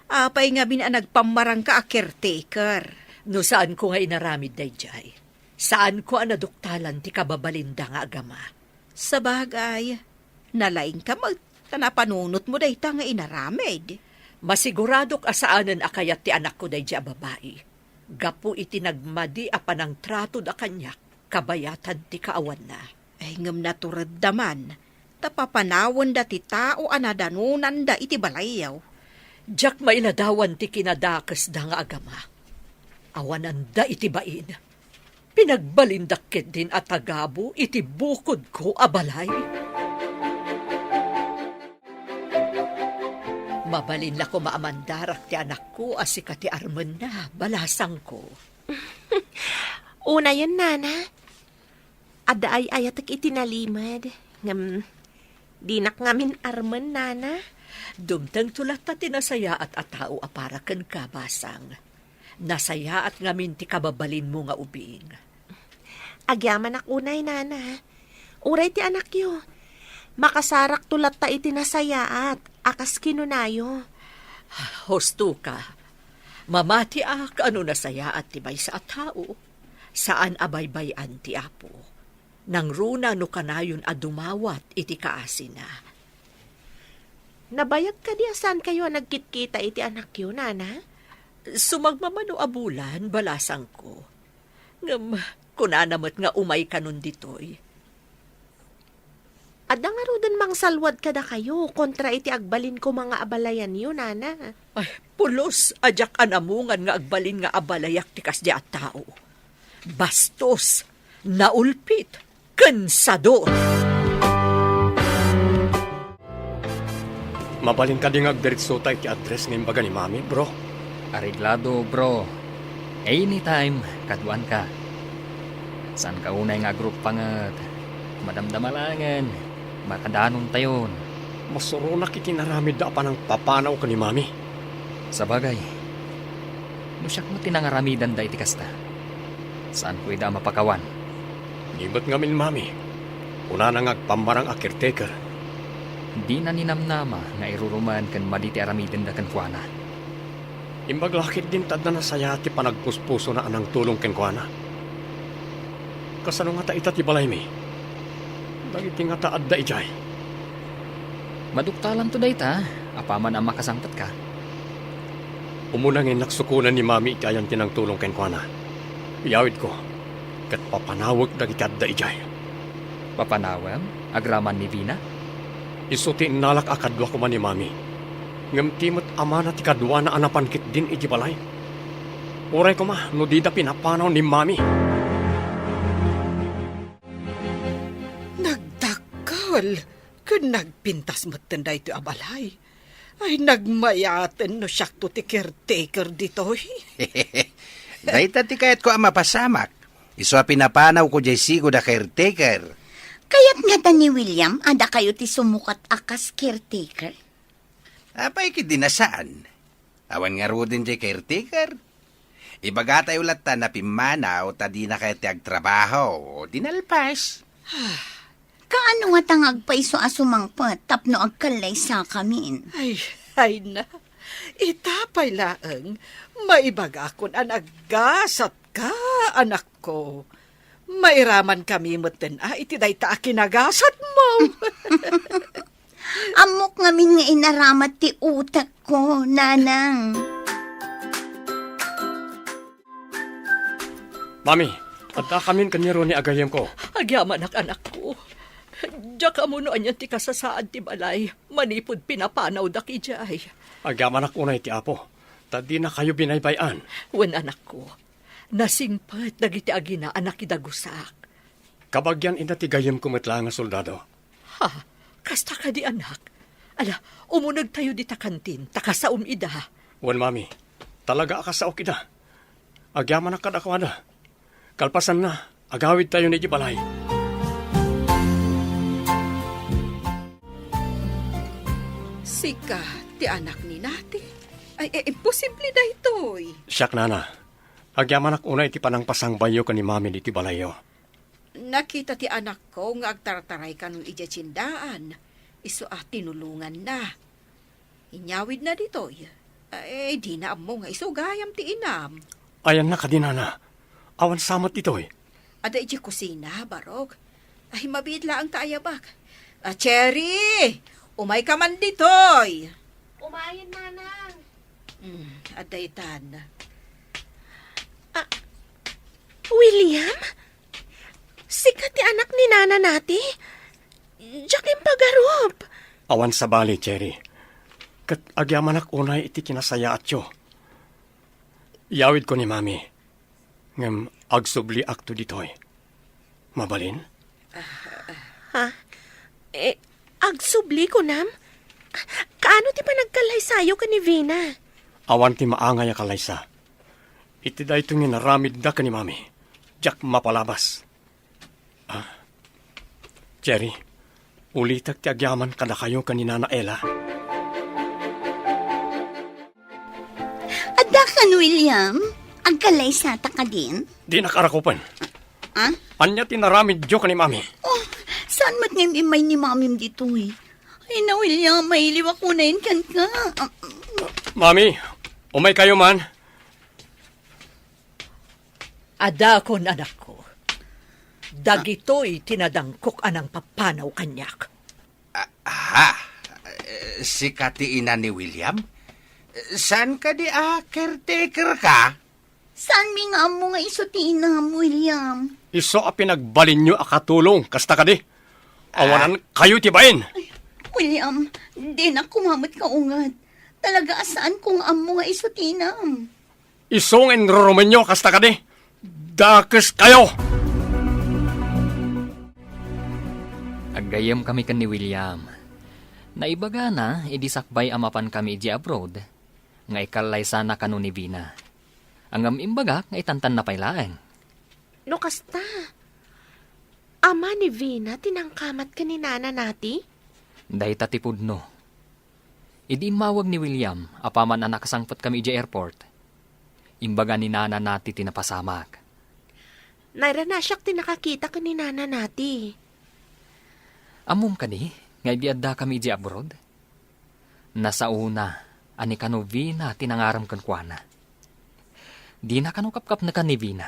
Apay ngamin a nagpammarangka a caretaker? No saanko nga inaramid daydiay, saanko a naduktalan ti kababalinda nga agama. Sabagay, nalaingka met ta napanunotmo dayta nga inaramid. Masiguradok a saanen a kayat ti anakko daydiay a babai. Gapu iti nagmadi a panangtratoda kaniak, kabayatan ti kaawanna. Ay, ngem naturedda man, ta papanawenda ti tao a nadanonanda iti balayyo. Diak mailadawan ti kinadakesda nga agama. Awananda iti bain. Pinagbalindak ketdin a tagabu iti bukodko a balay. Mabalin la koma a mandarak ti anakko a sika ti armenna, balasangko. Unayen, Nana. Adda ay-ayatek iti nalimed. Ngem, dinak ngamin armen, Nana. Dumtengto latta ti nasayaat a tao a para kenka, basang. Nasayaat ngamin ti kababalinmo nga ubing. Agyamanak unay, Nana. Uray ti anakyo, makasarakto latta iti nasayaat a kas kinunayo. Husto ka. Mamatiak a no nasayaat ti maysa a tao, saan a baybay-an ti Apo. Nangruna no kanayon a dumawat iti kaasina. Nabayag kadi a saankayo a nagkitkita iti anakyo, Nana? Sumagmamano a bulan, balasangko. Ngem, kunana met nga umay kanon ditoy. Adda ngaruden mangsalwad kadakayo kontra iti agbalin koma nga abalayanyo, Nana. Ay, pulos a diak anamungan nga agbalin nga abalayak ti kasdi a tao. Bastos, naulpit, ken sador. Mabalin kadi nga agdiretsota iti address nga imbaga ni Mami, bro? Areglado, bro. Anytime, kaduanka. Saanka unay nga agruppanget. Madamdama laengen, makadanontayon. Masuronak iti inaramidda a panangpapanaw ken ni Mami. Sabagay, no siak met ti nangaramidanda iti kasta, saanko ida a mapakawan. Ni met ngamin, Mami, kunana nga agpammarang a caretaker. Dina ninamnama nga irurumen ken madi ti aramidenda kenkuana. Imbag la ketdin ta adda nasayaat ti panagpuspusona a nangtulong kenkuana. Kasano ngata ita ti balaymi? Dagiti ngata adda idiay? Maduktalanto dayta, apaman a makasangpetka. Umuna nga innak sukonen ni Mami iti ayan ti nangtulong kenkuana. Iyawidko, ket papanawek dagiti adda idiay. Papanawem? Agraman ni Vina? Isu ti innalak a kadua koma ni Mami. Ngem ti met amana ti kaduana a napan ketdin iti balay. Uray koma no dida pinapanaw ni Mami. Nagdakkel ken nagpintas metten daytoy a balay. Ay, nagmayaten no siakto ti caretaker ditoy. Dayta ti kayatko a mapasamak. Isu a pinapanawko diay sigud a caretaker. Kayat ngata ni William a dakayo ti sumukat a kas caretaker? Apay ketdi a saan? Awan ngaruden diay caretaker. Ibagatayo latta a pimmanaw ta dinakayo ti agtrabaho, di nalpas. Kaano ngata nga agpayso a sumangpet tapno agkallaysakamin? Ay, ay na. Ita pay laeng, maibagakon a naggasatka, anakko. Mairamankami metten a iti dayta a kinagasatmo. Ammok ngamin nga inaramat ti utekko, Nanang. Mami, adda kamin ken ni Ronnie a gayyemko. Agyamanak, anakko. Diak ammo no anian ti kasasaad ti balay manipud pinapanawdak idiay. Agyamanak unay ti Apo, ta dinakayo binaybay-an. Wen, anakko, nasingpet dagiti agina a nakidagusak. Kabagian ida ti gayyemko met laeng a soldado. Ha? Kasta kadi, anak? Ala, umunegtayo dita kantin, ta kasaom ida. Wen, Mami. Talaga a kasaok ida. Agyamanak kadakuada. Kalpasanna, agawidtayon idiay balay. Sika ti anak ni Nati? Ay, eh, imposible daytoy. Siak, Nana. Agyamanak unay iti panangpasangbayyo ken ni Mami ditoy balayyo. Nakita ti anakko nga agtartaray kano idiay tiendaan, isu a tinulonganna. Inyawidna ditoy, eh, dina ammo nga isu gayam ti inam. Ayanna kadi, Nana? Awan sa met ditoy? Adda idiay kusina, Barok. Ay, mabiit laeng ta ayabak. Ah, Cherry! Umayka man ditoy! Umayen, Nanang. Hmm, adda itan. Ah, William? Sika ti anak ni Nana Nati? Diak impagarup. Awan sabali, Cherry. Ket agyamanak unay iti kinasayaatyo. Iyawidko ni Mami. Ngem agsubliakto ditoy. Mabalin? Ha? Eh, agsubli, kunam? Ka- Ano ti panagkallaysayo ken ni Vina? Awan ti maangay a kallaysa. Iti daytoy nga inaramidda ken ni Mami, diak mapalabas. Ah, Jerry, ulitek ti agyaman kadakayo ken ni Nana Ella. Adda kan, William? Agkallaysata kadin? Dinak arakupen. Ah? Ania ti inaramidyo ken ni Mami? Oh, saan met nga im-immay ni Mamim ditoy? Ay na, William, mailiwak unayen kenka. Mami, umaykayo man. Adakon, anakko. Dagitoy ti nadangkok a nangpapanaw kaniak. Ah, aha? Eh, sika ti ina ni William? Saan kadi a caretaker ka? Saanmi nga ammo nga isu ti inam, William? Isu a pinagbalinyo a katulong, kasta kadi? Awanan kayo ti bain. William, dinak kumamet kaunget. Talaga a saanko nga ammo nga isu ti inam. Isu nga inrurumenyo, kasta kadi? Dakes kayo! Aggayyem kami ken ni William. Naibagana idi sakbay a mapan kami idiay abroad nga ikallaysana kano ni Vina. Ngem imbagak nga itantanna pay laeng. No kasta, ama ni Vina ti nangkamat ken ni Nana Nati? Dayta ti pudno. Idi immawag ni William, apaman a nakasangpet kami idiay airport, imbaga ni Nana Nati ti napasamak. Nairana siak ti nakakita ken ni Nana Nati. Ammom kadi nga idi adda kami idiay abroad? Nasaona a ni kano Vina ti nangarem kenkuana. Dina kano kapkapnekan ni Vina.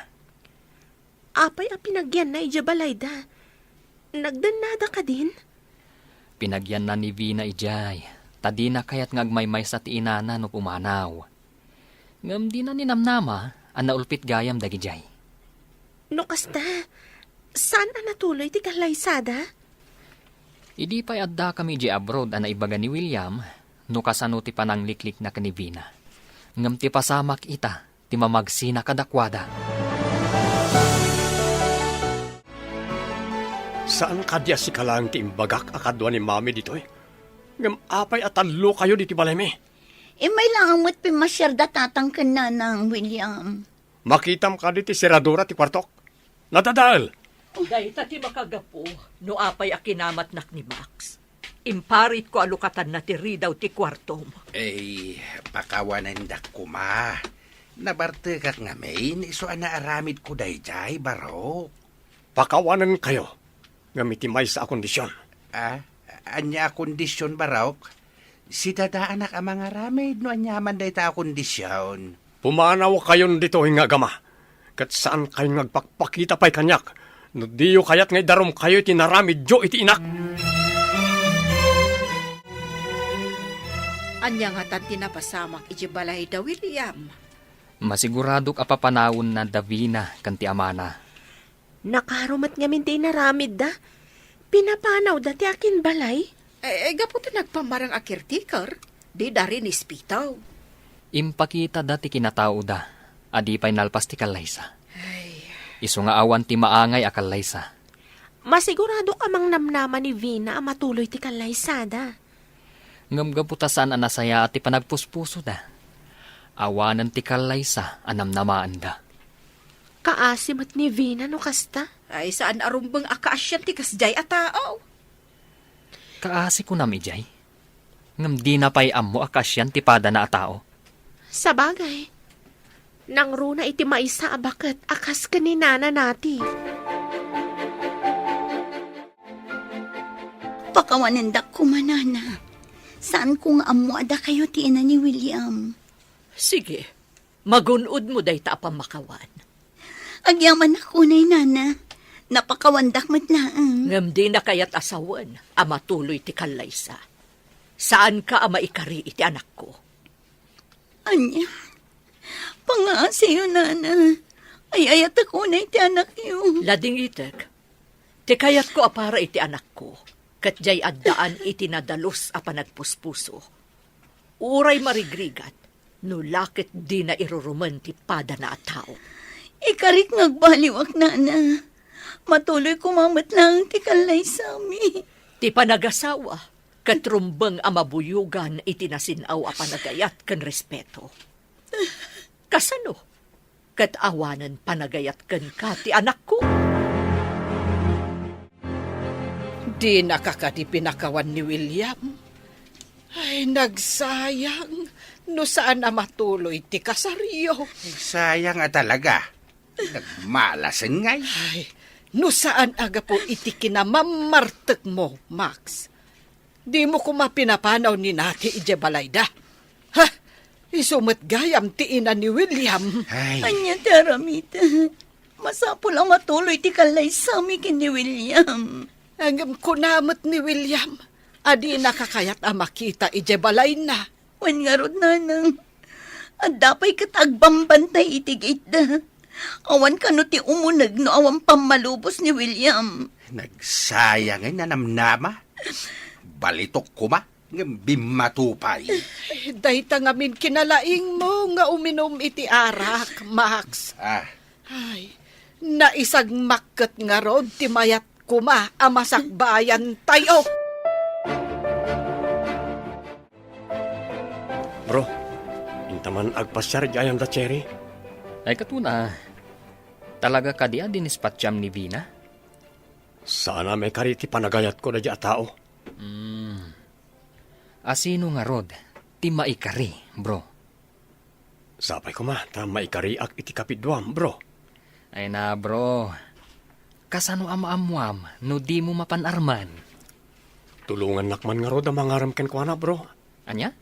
Apay a pinagyanna idiay balayda? Nagdennada kadin? Pinagyanna ni Vina idiay, ta dina kayat nga agmaymaysa ti inana no pumanaw. Ngem dina ninamnama a naulpit gayam dagidiay. No kasta, saan a natuloy ti kallaysada? Idi pay addakami idiay abroad a naibaga ni William no kasano ti panangliklikna ken ni Vina. Ngem ti pasamak ita ti mamagsina kadakuada. Saan kadi a sika laeng ti imbagak a kadua ni Mami ditoy? Ngem apay a tallokayo ditoy balaymi? Immay laeng met pimmasiarda tatang ken nanang, William. Makitam kadi ti seradura ti kuartok? Nadadael! Dayta ti makagapu no apay a kinamatnak ni Max. Imparitko a lukatanna ti ridaw ti kuartom. Ay, pakawanendak koma. Nabartekak ngamin isu a naaramidko daydiay, Barok. Pakawanenkayo, ngem iti maysa a kondision. Ah, ania a kondision, Barok? Sidadaanak a mangaramid no aniaman dayta a kondision. Pumanawkayon ditoy nga agama, ket saankayon nga agpakpakita pay kaniak no diyo kayat nga idarumkayo iti naramidyo iti inak. Ania ngatan ti napasamak iti balayda, William? Masiguradok a papanawenna da Vina ken ti amana. Nakaro met ngamin ti inaramidda. Pinapanawda ti akinbalay. Eh, eh, gapu ta nagpammarang a caretaker, dida rinispitaw. Impakitada ti kinataoda a di pay nalpas ti kallaysa. Ay. Isu nga awan ti maangay a kallaysa. Masiguradok a mangnamnama ni Vina a matuloy ti kallaysada. Ngem gapu ta saan a nasayaat ti panagpuspusoda, awanen ti kallaysa a namnamaenda. Kaasi met ni Vina no kasta. Ay, saan a rumbeng a kaasian ti kasdiay a tao. Kaasi kunam idiay? Ngem dina pay ammo a kaasian ti padana a tao. Sabagay, nangruna iti maysa a baket a kas ken ni Nana Nati. Pakawanendak koma, Nana. Saanko nga ammo a dakayo ti ina ni William. Sige, magun-odmo dayta a pammakawan. Agyamanak unay, Nana. Napakawandak met laeng. Ngem dina kayat a sawen a matuloy ti kallaysa. Saanka a maikari iti anakko. Ania? Pangaasiyo, Nana. Ay-ayatek unay ti anakyo. Ladingitek. Ti kayatko a para iti anakko, ket diay addaan iti nadalus a panagpuspuso. Uray marigrigat, no la ket dina irurumen ti padana a tao. Ikarik nga agbaliwak, Nana. Matuloy koma met laeng ti kallaysami. Ti panagasawa, Ket rumbeng a mabuyogan iti nasin-aw a panagayat ken respeto. Kasano? Ket awanen panagayat kenka ti anakko? Dinaka kadi pinakawan ni William? Ay, nagsayang no saan a matuloy ti kasaryo. Nagsayang a talaga. Nagmalasen ngay. Ay, no saan a gapu iti kinamammartekmo, Max. Dimo koma pinapanaw ni Nati idiay balayda. Ha? Isu met gayam ti ina ni William. Ay. Ania ti aramid? Masapul a matuloy ti kallaysami ken ni William. Ngem kuna met ni William a dinaka kayat a makita idiay balayna. Wen ngarud, nanang, adda pay ket agbambantay iti gate-da. Awan kano ti umuneg no awan pammalubos ni William. Nagsayang a namnama. Balitok koma, ngem bimmato pay. Dayta ngamin kinalaingmo nga uminum iti arak, Max. Ah. Ay, naisagmak ket ngarud ti mayat koma a masakbayantayo. Bro, inta man agpasiar idiay ayam da Cherry? Ay, katuna, talaga kadi a dinispatcham ni Vina? Saan a maikari ti panagayatko daydiay a tao. Hmm. Asino ngarud ti maikari, bro? Sapay koma ta maikariak iti kapiduam, bro. Ay na, bro. Kasano a maammuam no dimo mapan-arman? Tulongannak man ngarud a mangarem kenkuana, bro. Ania?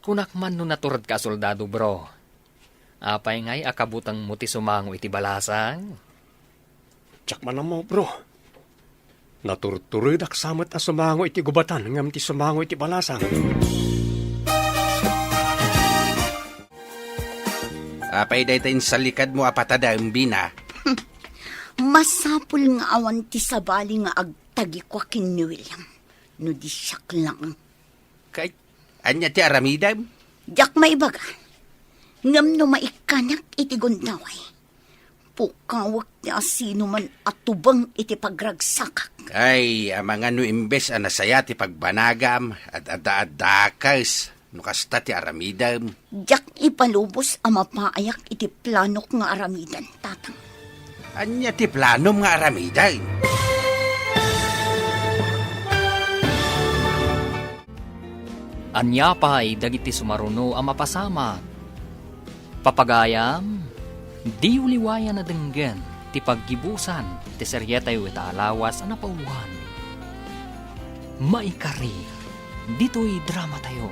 Kunak man no naturedka a soldado, bro. Apay ngay a kabutengmo ti sumango iti balasang? Diak man ammo, bro. Naturturedak sa met a sumango iti gubatan ngem ti sumango iti balasang. Apay dayta insalikadmo a patadem, Vina? Masapul nga awan ti sabali nga agtagikua ken ni William, no di siak lang. Kay, ania ti aramidem? Diak maibaga. Ngem no maikkanak iti gundaway, pukawek ti asinoman a tubeng iti pagragsakak. Ay, amangan no imbes a nasaya ti pagbanagam, ad-adda-addakes, no kasta ti aramidem. Diak ipalubos a mapaayak iti planok nga aramiden, Tatang. Ania ti planom nga aramiden? Ania pay dagiti sumaruno a mapasamak? Papagayam, diyo liwayan a denggen ti paggibusan ti serietayo ita a lawas a napauloan. Maikari, ditoy dramatayo,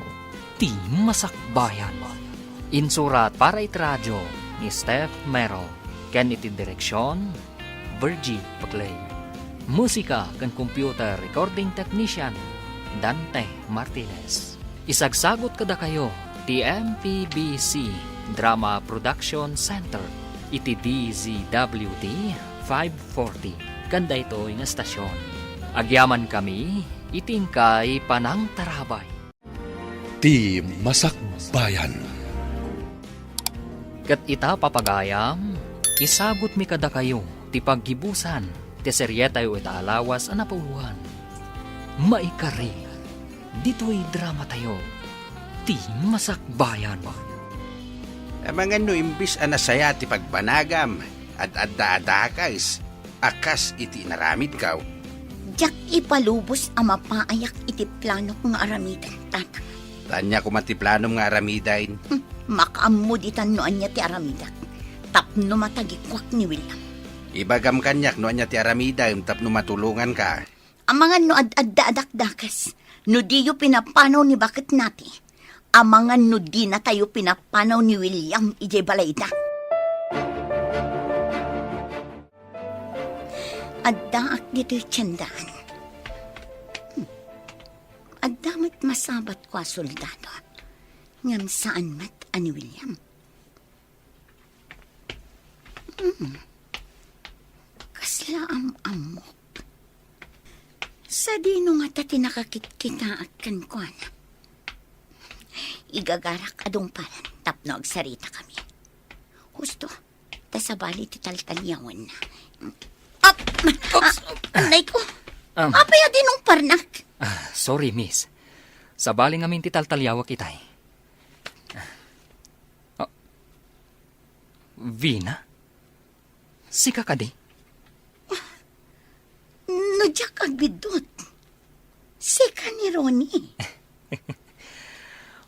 Ti Masakbayan. Insurat para iti radio ni Steph Mero ken iti direksion, Virgie Paclay. Musika ken computer recording technician, Dante Martinez. Isagsagut kadakayo ti M P B C Drama Production Center iti D Z W T five forty ken daytoy nga estasion. Agyamankami iti inkay panangtarabay. Ti Masakbayan. Ket ita, papagayam, isagutmi kadakayo ti paggibusan ti serietayo ita a lawas a napauloan. Maikari, ditoy dramatayo, Ti Masakbayan. Amangan no imbis a nasaya ti pagbanagam, ad-adda a dakes, a kas iti inaramidko. Diak ipalubos a mapaayak iti planok nga aramiden, Tatang. Ania koma ti planom nga aramiden? Hmm, makaammo ditan no ania ti aramidak tapno matagikuak ni William. Ibagam kaniak no ania ti aramidem tapno matulonganka. Amangan no ad-adda a dakdakes, no diyo pinapanaw ni Baket Nati. Amangan no dinatayo pinapanaw ni William idiay balayda. Addaak ditoy tiendaan. Hmm. Adda met masabatko a soldado. Ngem saan met a ni William. Hmm. Kasla am-ammok. Sadino ngata ti nakakitkitaak kenkuana? Igagarak a dungpalan tapno agsaritakami. Husto, ta sabali ti taltaliawenna. Ap! Oops. Ah, anay ko. Am. Apay a dinungparnak? Ah, sorry, miss. Sabali ngamin ti taltaliawak itay. Ah, Vina? Sika kadi? No diak agbiddut, sika ni Ronnie.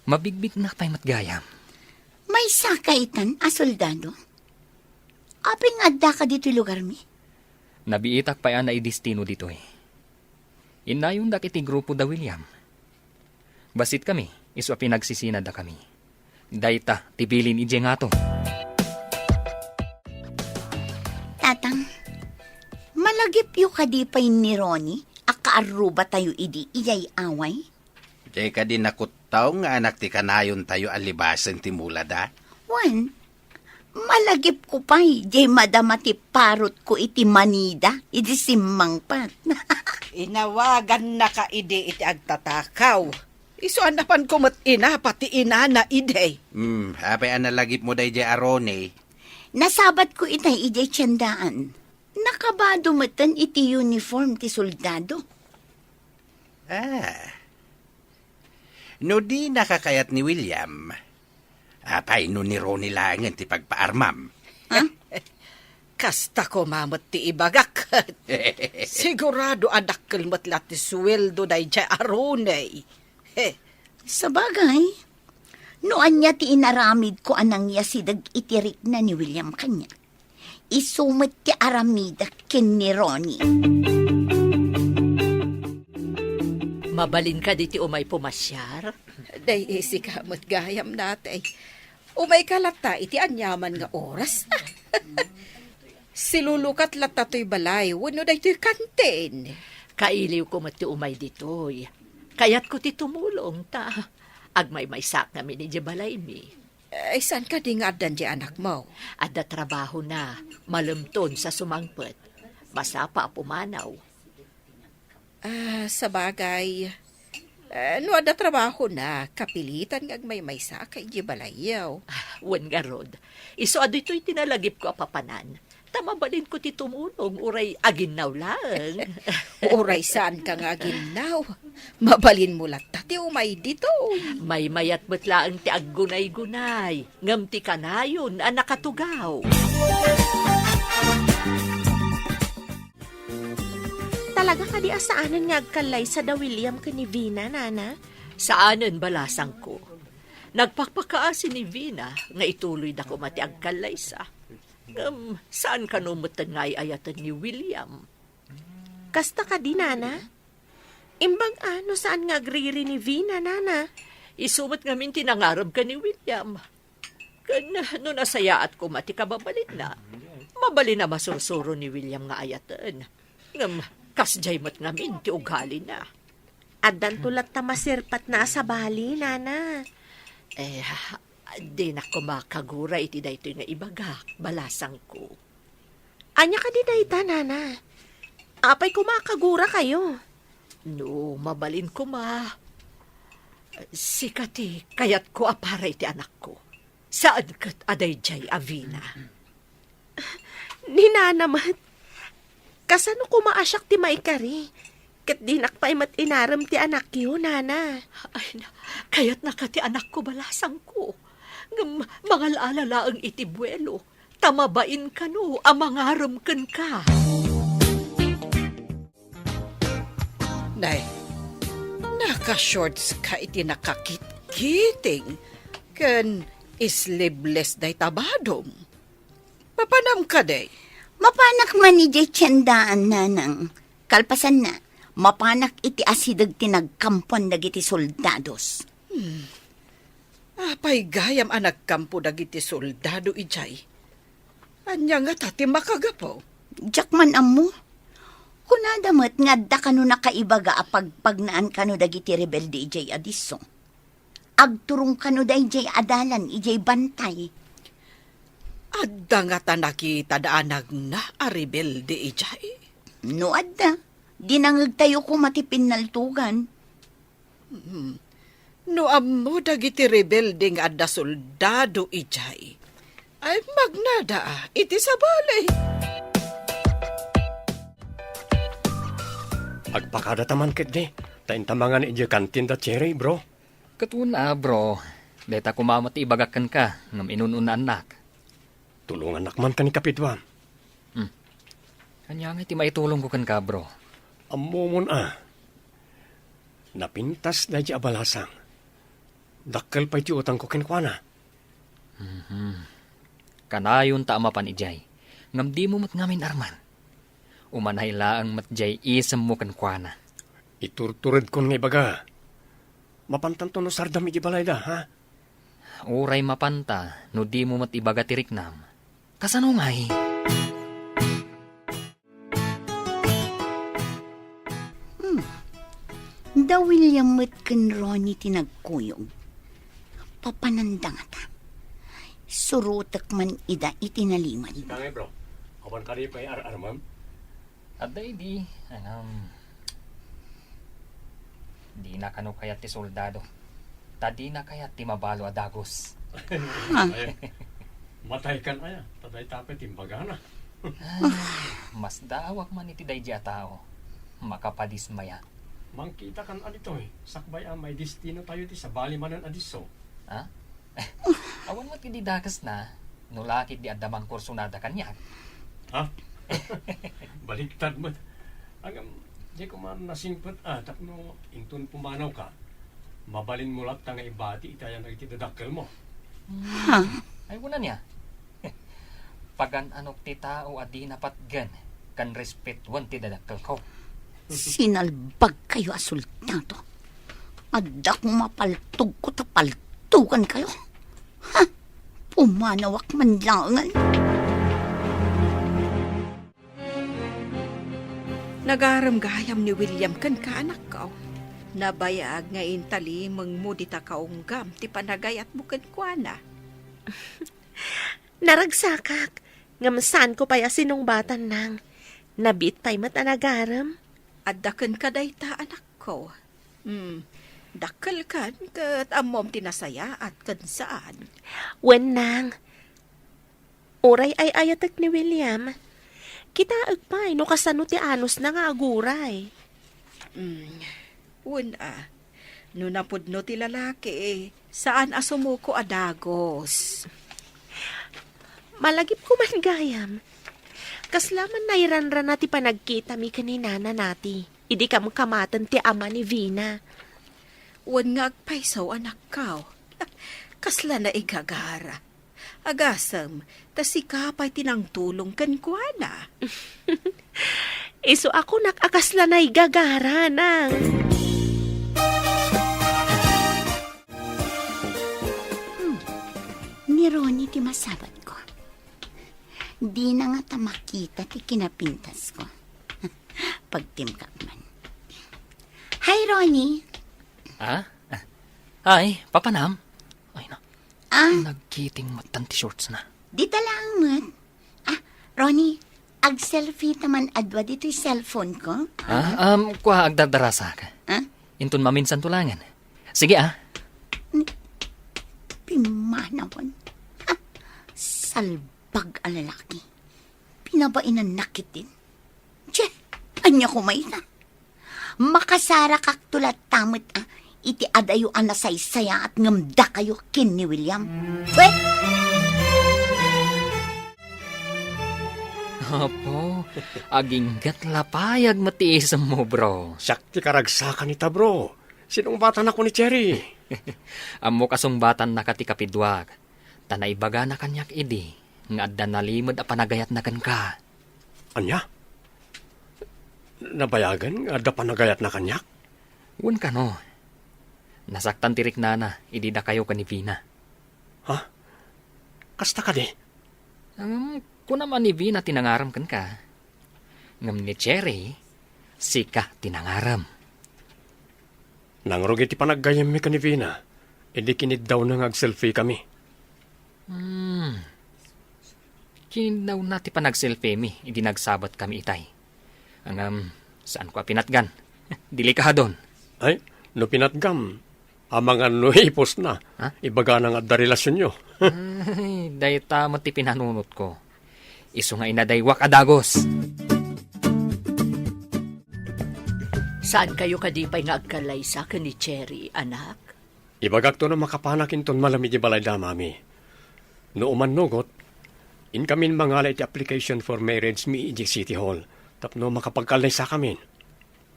Mabigbignak pay met gayam. Maysaka itan a soldado? Apay nga addaka ditoy lugarmi? Nabiitak pay a naidestino ditoy. Innayondak iti grupo da William. Basit kami, isu a pinagsisinadakami. Dayta ti bilin idiay ngato. Tatang, malagipyo kadi pay ni Ronnie a kaarrubatayo idi iyay away? Diay kadi nakuttaw nga anak ti kanayontayo a libasen ti mulada? Wen, malagipko pay diay madama ti parotko iti Manila idi simmangpet. Inawagannaka idi iti agtatakaw. Isu a napanko met inapa ti inana idi. Hmm, apay a nalagipmo daydiay a Ronnie? Nasabatko itay idiay tiendaan. Nakabado meten iti uniform ti soldado. Ah. No dinaka kayat ni William, apay no ni Ronnie laengen ti pagpaarmam? Ha? Kasta koma met ti ibagak. Sigurado a dakkel met la ti sueldo daydiay a Ronnie. He. Sabagay, no ania ti inaramidko a nangyasideg iti rikna ni William kaniak, isu met ti aramidek ken ni Ronnie. Mabalin kadi ti umay pumasiar? Daydi sika met gayam, natay. Umayka latta iti aniaman nga oras. Silulukat latta toy balay wenno daytoy kantin. Kailiwko met ti umay ditoy. Kayatko ti tumulong ta agmaymaysaak ngamin idiay balaymi. Ay, saan kadi nga addan ti anakmo? Adda trabahona, malemton sa sumangpet. Masapa a pumanaw. Ah, sabagay. Ah, no adda trabahona, kapilitan nga agmaymaysaak idiay balayyo. Ah, wen ngarud, isu a ditoy ti nalagipko a papanan. Ta mabalinko ti tumulong, uray aginnaw laeng. Uray saanka nga aginnaw, mabalinmo latta ti umay ditoy. Maymayat met laeng ti aggunaygunay, ngem ti kanayon a nakatugaw. Talaga kadi a saanen nga agkallaysa da William ken ni Vina, Nana? Saanen, balasangko. Nagpakpakaasi ni Vina nga ituloyda koma ti agkallaysa. Ngem, saan kano metten nga ay-ayaten ni William? Kasta kadi, Nana? Imbag a no saan nga agriri ni Vina, Nana? Isu met ngamin ti nangarem ken ni William. Ken no nasayaat koma ti kababalinna, mabalin a masursuro ni William nga ayaten. Ngem kasdiay met ngamin ti ugalina. Addanto latta maserpatna a sabali, Nana. Eh, dinak koma kagura iti daytoy nga ibagak, balasangko. Ania kadi dayta, Nana? Apay koma a kagurakayo? No, mabalin koma. Sika ti kayatko a para iti anakko. Saan ket a daydiay a Vina. Ni Nana met. Kasano koma a siak ti maikari? Ket dinak pay met inarem ti anakyo, Nana. Ay, na, kayatnaka ti anakko, balasangko. Ngem mangal-ala laeng iti buelo, ta mabain kano a mangarem kenka. Nay, naka-shorts ka iti nakakitkiting ken sleeveless dayta badom. Mapanam kadi? Mapanak man idiay tiendaan, Nanang. Kalpasanna, mapanak iti asideg ti nagkampuan dagiti soldados. Hmm. Apay gayam a nagkampo dagiti soldado idiay? Ania ngata ti makagapu? Diak man ammo. Kunada met nga adda kano nakaibaga a pagpagnaan kano dagiti rebelde idiay a disso. Agturong kano daydiay a dalan idiay bantay. Adda ngata nakitada a nagna a rebelde idiay? No adda, dinangegtayo koma ti pinnaltugan. Hmm. No ammo dagiti rebelde nga adda soldado idiay, ay magnada iti sabali. Agpakadata man ketdi. Ta inta mangan idiay kantin da Cherry, bro. Ket wen a, bro. Dayta koma met ti ibagak kenka ngem inun-unaannak. Tulongannak man ken ni Kapidua. Hmm. Ania ngay ti maitulongko kenka, bro? Ammomon a. Napintas daydi a balasang. Dakkel pay ti utangko kenkuana. Mhm. Kanayon ta a mapan idiay, ngem dimo met ngamin arman. Umanay laeng met diay isemmo kenkuana. Iturturedkon nga ibaga. Mapantanto no sardam iti balayda, ha? Uray mapanta no dimo met ibaga ti riknam. Kasano ngay? Hmm. Da William met ken Ronnie ti nagkuyog. Papananda ngata. Surotek man ida iti nalimed. Sika ngay, bro. Awan kadi pay ar-armem? Adda idi, anam, dina kano kayat ti soldado. Ta dina kayat ti mabalo a dagus. Ha? Ay, mataykan aya, ta dayta pay ti imbagana. Ay, masdaawak man iti daydi a tao. Makapadismaya. Mangkitakan a ditoy, sakbay a maidestino tayo ti sabali manen a disso. Ha? Awan met idi dakesna, no la ketdi adda mangkursonada kaniak. Ha? Baliktad met. Ngem, di ko man nasingpet a tapno inton pumanawka, mabalinmo latta nga ibati iti ayan dagiti dadakkelmo. Hmm. Ha? Ay, wen ania? Pagan-anok ti tao a dina patgen ken respetuen ti dadakkelko. Sinalbagkayo a soldado. Adda koma paltogko ta paltogankayo. Ha? Pumanawak man laengen. Nagarem gayam ni William kenka, anakko. Nabayag nga intalimengmo dita kaunggam ti panagayatmo kenkuana. Naragsakak, ngem saanko pay a sinungbatan, nang. Nabiit pay met a nagarem. Adda kenka dayta, anakko. Hmm, dakkelkan ket ammom ti nasayaat ken saan. Wen, nang. Uray ay-ayatek ni William. Kitaek pay no kasano ti anusna nga aguray. Hmm, wen a. No napudno ti lalaki, saan a sumuko a dagus. Malagipko man gayam. Kasla man nairanrana ti panagkitami ken ni Nana Nati, idi kamkamaten ti ama ni Vina. Wen nga agpayso, anakko. Kasla naigagara. Agasem, ta sika pay ti nangtulong kenkuana. Isu a kunak a kasla naigagara, nang. Hmm. Ni Ronnie ti masabatko. Dina ngata makita ti kinapintasko. Pagtimkak man. Hi, Ronnie. Ah? Ay, papanam? Ay, na. Ah. Nagkiting matan ti shorts na. Dita laeng met. Ah, Ronnie, ag-selfie ta man adua ditoy cellphone ko. Ah, um, kua, agdardarasak. Ah? Inton maminsan to langen. Sige, ah. Ni-, pimanawan. Ah, salbag a lalaki. Pinabainannak ketdin. Che, ania koma ita? Makasarakakto latta met, ah, iti adayo a nasaysayaat ngem dakayo ken ni William. Wen! Apo, aginggat la pay met ti isemmo, bro. Siak ti karagsakan ita, bro. Sinungbatan ako ni Cherry. Ammok a sungbatannaka ti kapiduak, ta naibagana kaniak idi nga adda nalimed a panagayatna kenka. Ania? Nabayagen nga adda panagayatna kaniak? Wen kano. Nasaktan ti riknana idi dakayo ken ni Vina. Ha? Kasta kadi? Ngem, kuna man ni Vina ti nangarem kenka. Ngem ni Cherry, sika ti nangarem. Nangrugi ti panaggayemmi ken ni Vina, idi kiniddawna nga agselfie kami. Hmm. Kiniddawna ti panagselfiemi idi nagsabat kami itay. Ngem, saanko a pinatgan. Delikadon. Ay, no pinatgam, amangan no ipusna. Ha? Ibagana nga adda relasionyo. Ay, dayta met ti pinanunotko. Isu nga inadaywak a dagus. Saankayo kadi pay nga agkallaysa ken ni Cherry, anak? Ibagakto no makapanak inton malem iti balayda, Mami. No umannugot, inkamin mangala iti application for marriage mi idiay City Hall tapno makapagkallaysakamin.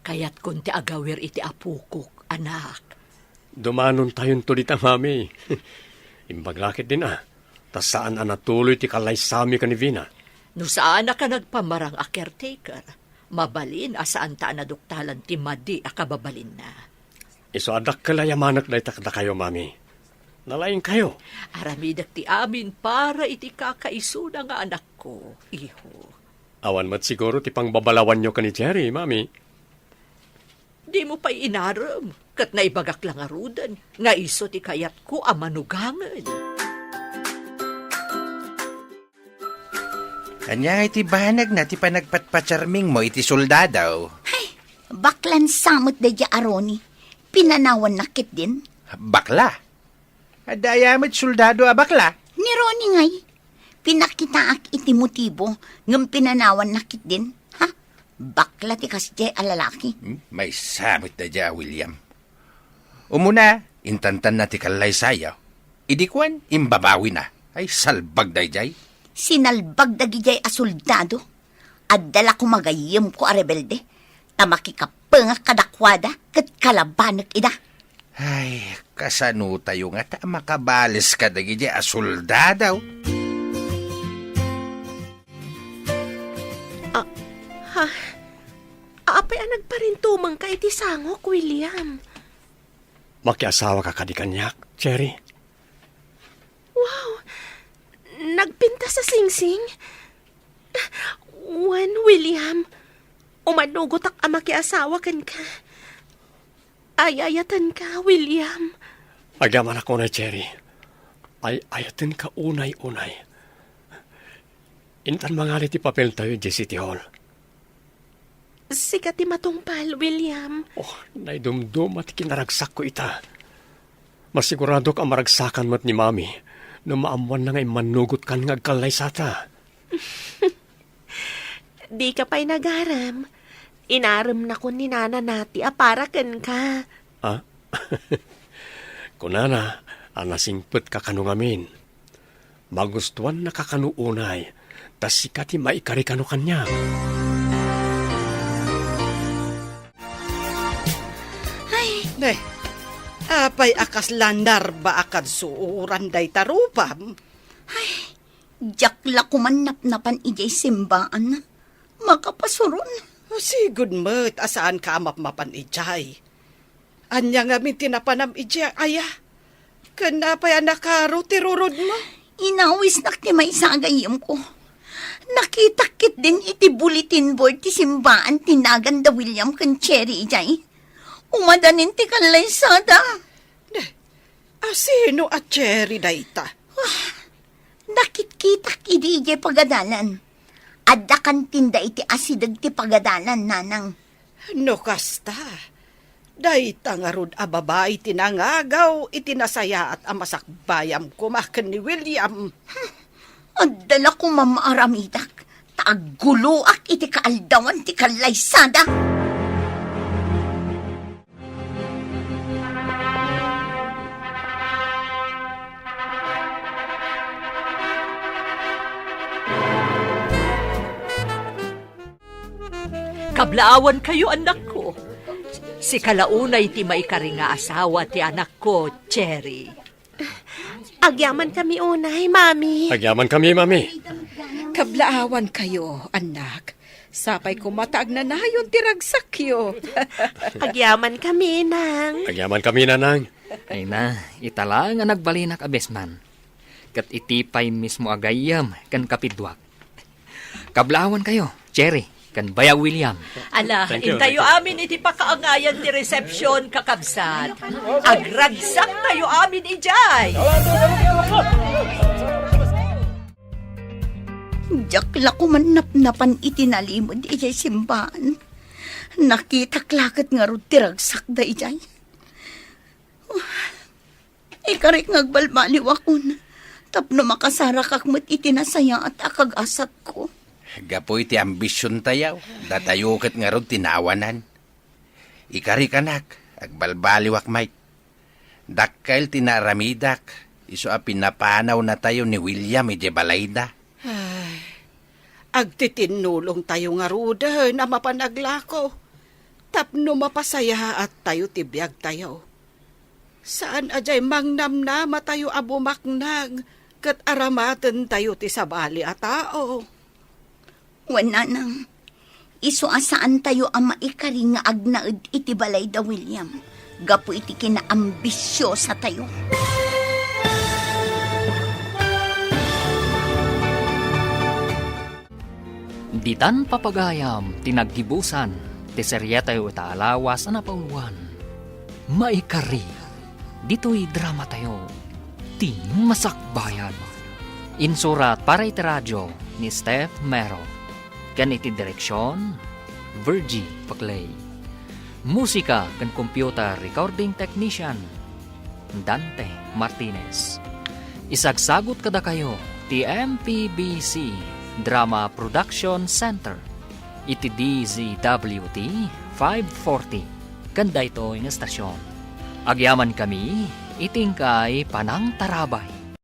Kayatkon ti agawir iti apokok, anak. Dumanontayonto dita, Mami. Imbag la ketdin a, ta saan a natuloy ti kallaysami ken ni Vina. No saanak a nagpamarang a caretaker, mabalin a saanta a naduktalan ti madi a kababalinna. Isu a dakkel a yamanek dayta kadakayo, Mami. Nalaingkayo. Aramidek ti amin para iti kakaisuna nga anakko, iho. Awan met siguro ti pangbabalawanyo ken ni Cherry, Mami. Dimo pay inarem, ket naibagak la ngaruden nga isu ti kayatko a manugangen. Ania ngay ti banagna ti panagpatpacharmingmo iti soldado? Ay, baklan sa met daydiay a Ronnie. Pinanawannak ketdin. Bakla? Adda aya met soldado a bakla? Ni Ronnie ngay. Pinakitaak iti motibo ngem pinanawannak ketdin. Ha? Bakla ti kasdiay a lalaki. Hmm? Maysa met daydiay a William. Umuna, intantanna ti kallaysayo. Idi kuan, imbabawina. Ay, salbag daydiay. Sinalbag dagidiay a soldado. Adda la koma gayyemko a rebelde, ta makikapengak kadakuada ket kalabanek ida. Ay, kasanotayo ngata a makabales kadagidi a soldado? Ah, ha? Apay a nagparintumengka iti sangok, William? Makiasawaka kadi kaniak, Cherry? Wow! Nagpintas a singsing? Wen, William, umanugotak a makiasawa kenka. Ay-ayatenka, William. Agyamanak unay, Cherry. Ay-ayatenka unay, unay. Intan mangali ti papeltayo idiay City Hall. Sika ti matungpal, William. Oh, naidumduma ti kinaragsakko ita. Masiguradok a maragsakan met ni Mami no maammoanna nga immannugot kan nga agkallaysata. Dika pay nagarem. Inaremnakon ni Nana Nati a para kenka. Ah? Kunana a nasingpetka kano ngamin. Magustuannaka kano unay, ta sika ti maikari kano kaniak. Ay. Ne, apay a kasla narba a kadsuoran dayta rupam? Ay, diak la koman napnapan idiay simbaan. Makapasuron. Sigud met a saanka a mapmapan idiay. Ania ngamin ti napanam idiay, aya? Ken apay a nakaro ti rurodmo? Inawisnak ti maysa a gayyemko. Nakitak ketdin iti bulletin board ti simbaan ti nagan da William ken Cherry idiay. Umadanin ti kallaysada. Ne, a sino a Cherry dayta? Ah, nakitkitak idi idiay pagadalan. Adda kantinda iti asideg ti pagadalan, nanang. No kasta, dayta ngarud a babai ti nangagaw iti nasayaat a masakbayam koma ken ni William. Adda la koma maaramidak, ta agguloak iti kaaldawan ti kallaysada. Kablaawankayo, annakko. Sika la unay ti maikari nga asawa ti anakko, Cherry. Agyamankami unay, Mami. Agyamankami, Mami. Kablaawankayo, annak. Sapay koma ta agnanayon ti ragsakyo. Agyamankami, Nang. Agyamankami, Nanang. Ay na, ita la nga nagbalinak a best man. Ket iti pay mismo a gayyem ken kapiduak. Kablaawankayo, Cherry, ken Bayaw William. Ala, thank you, intayo thank you. Amin iti pakaangayan ti resepsyon, kakabsat. Agragsaktayo amin idiay. Diak la koman napnapan iti nalimed idiay simbaan. Nakitak la ket ngarud ti ragsakda idiay. Ikarik nga agbalbaliwakon tapno makasarakak met iti nasayaat a kagasatko. Gapu iti ambisiontayo, datayo ket ngarud ti naawanan. Ikarikanak, agbalbaliwak, Mike. Dakkel ti naaramidak, isu a pinapanawnatayo ni William idiay balayda. Ay, agtitinnulongtayo ngaruden a mapan aglako tapno mapasayaattayo ti biagtayo. Saan a diay mangnamnamatayo a bumaknang ket aramatentayo ti sabali a tao. Wen, nanang, isu a saantayo a maikari nga agnaed iti balayda William gapu iti kinaambisiosatayo. Ditan papagayam ti naggibusan ti serietayo ita a lawas a napauluan, Maikari. Ditoy dramatayo, Ti Masakbayan. Insurat para iti radio ni Steph Mero. Ken iti direksion, Virgie Paclay. Musika ken computer recording technician, Dante Martinez. Isagsagut kadakayo ti M P B C Drama Production Center iti D Z W T five forty ken daytoy nga estasion. Agyamankami iti inkay panangtarabay.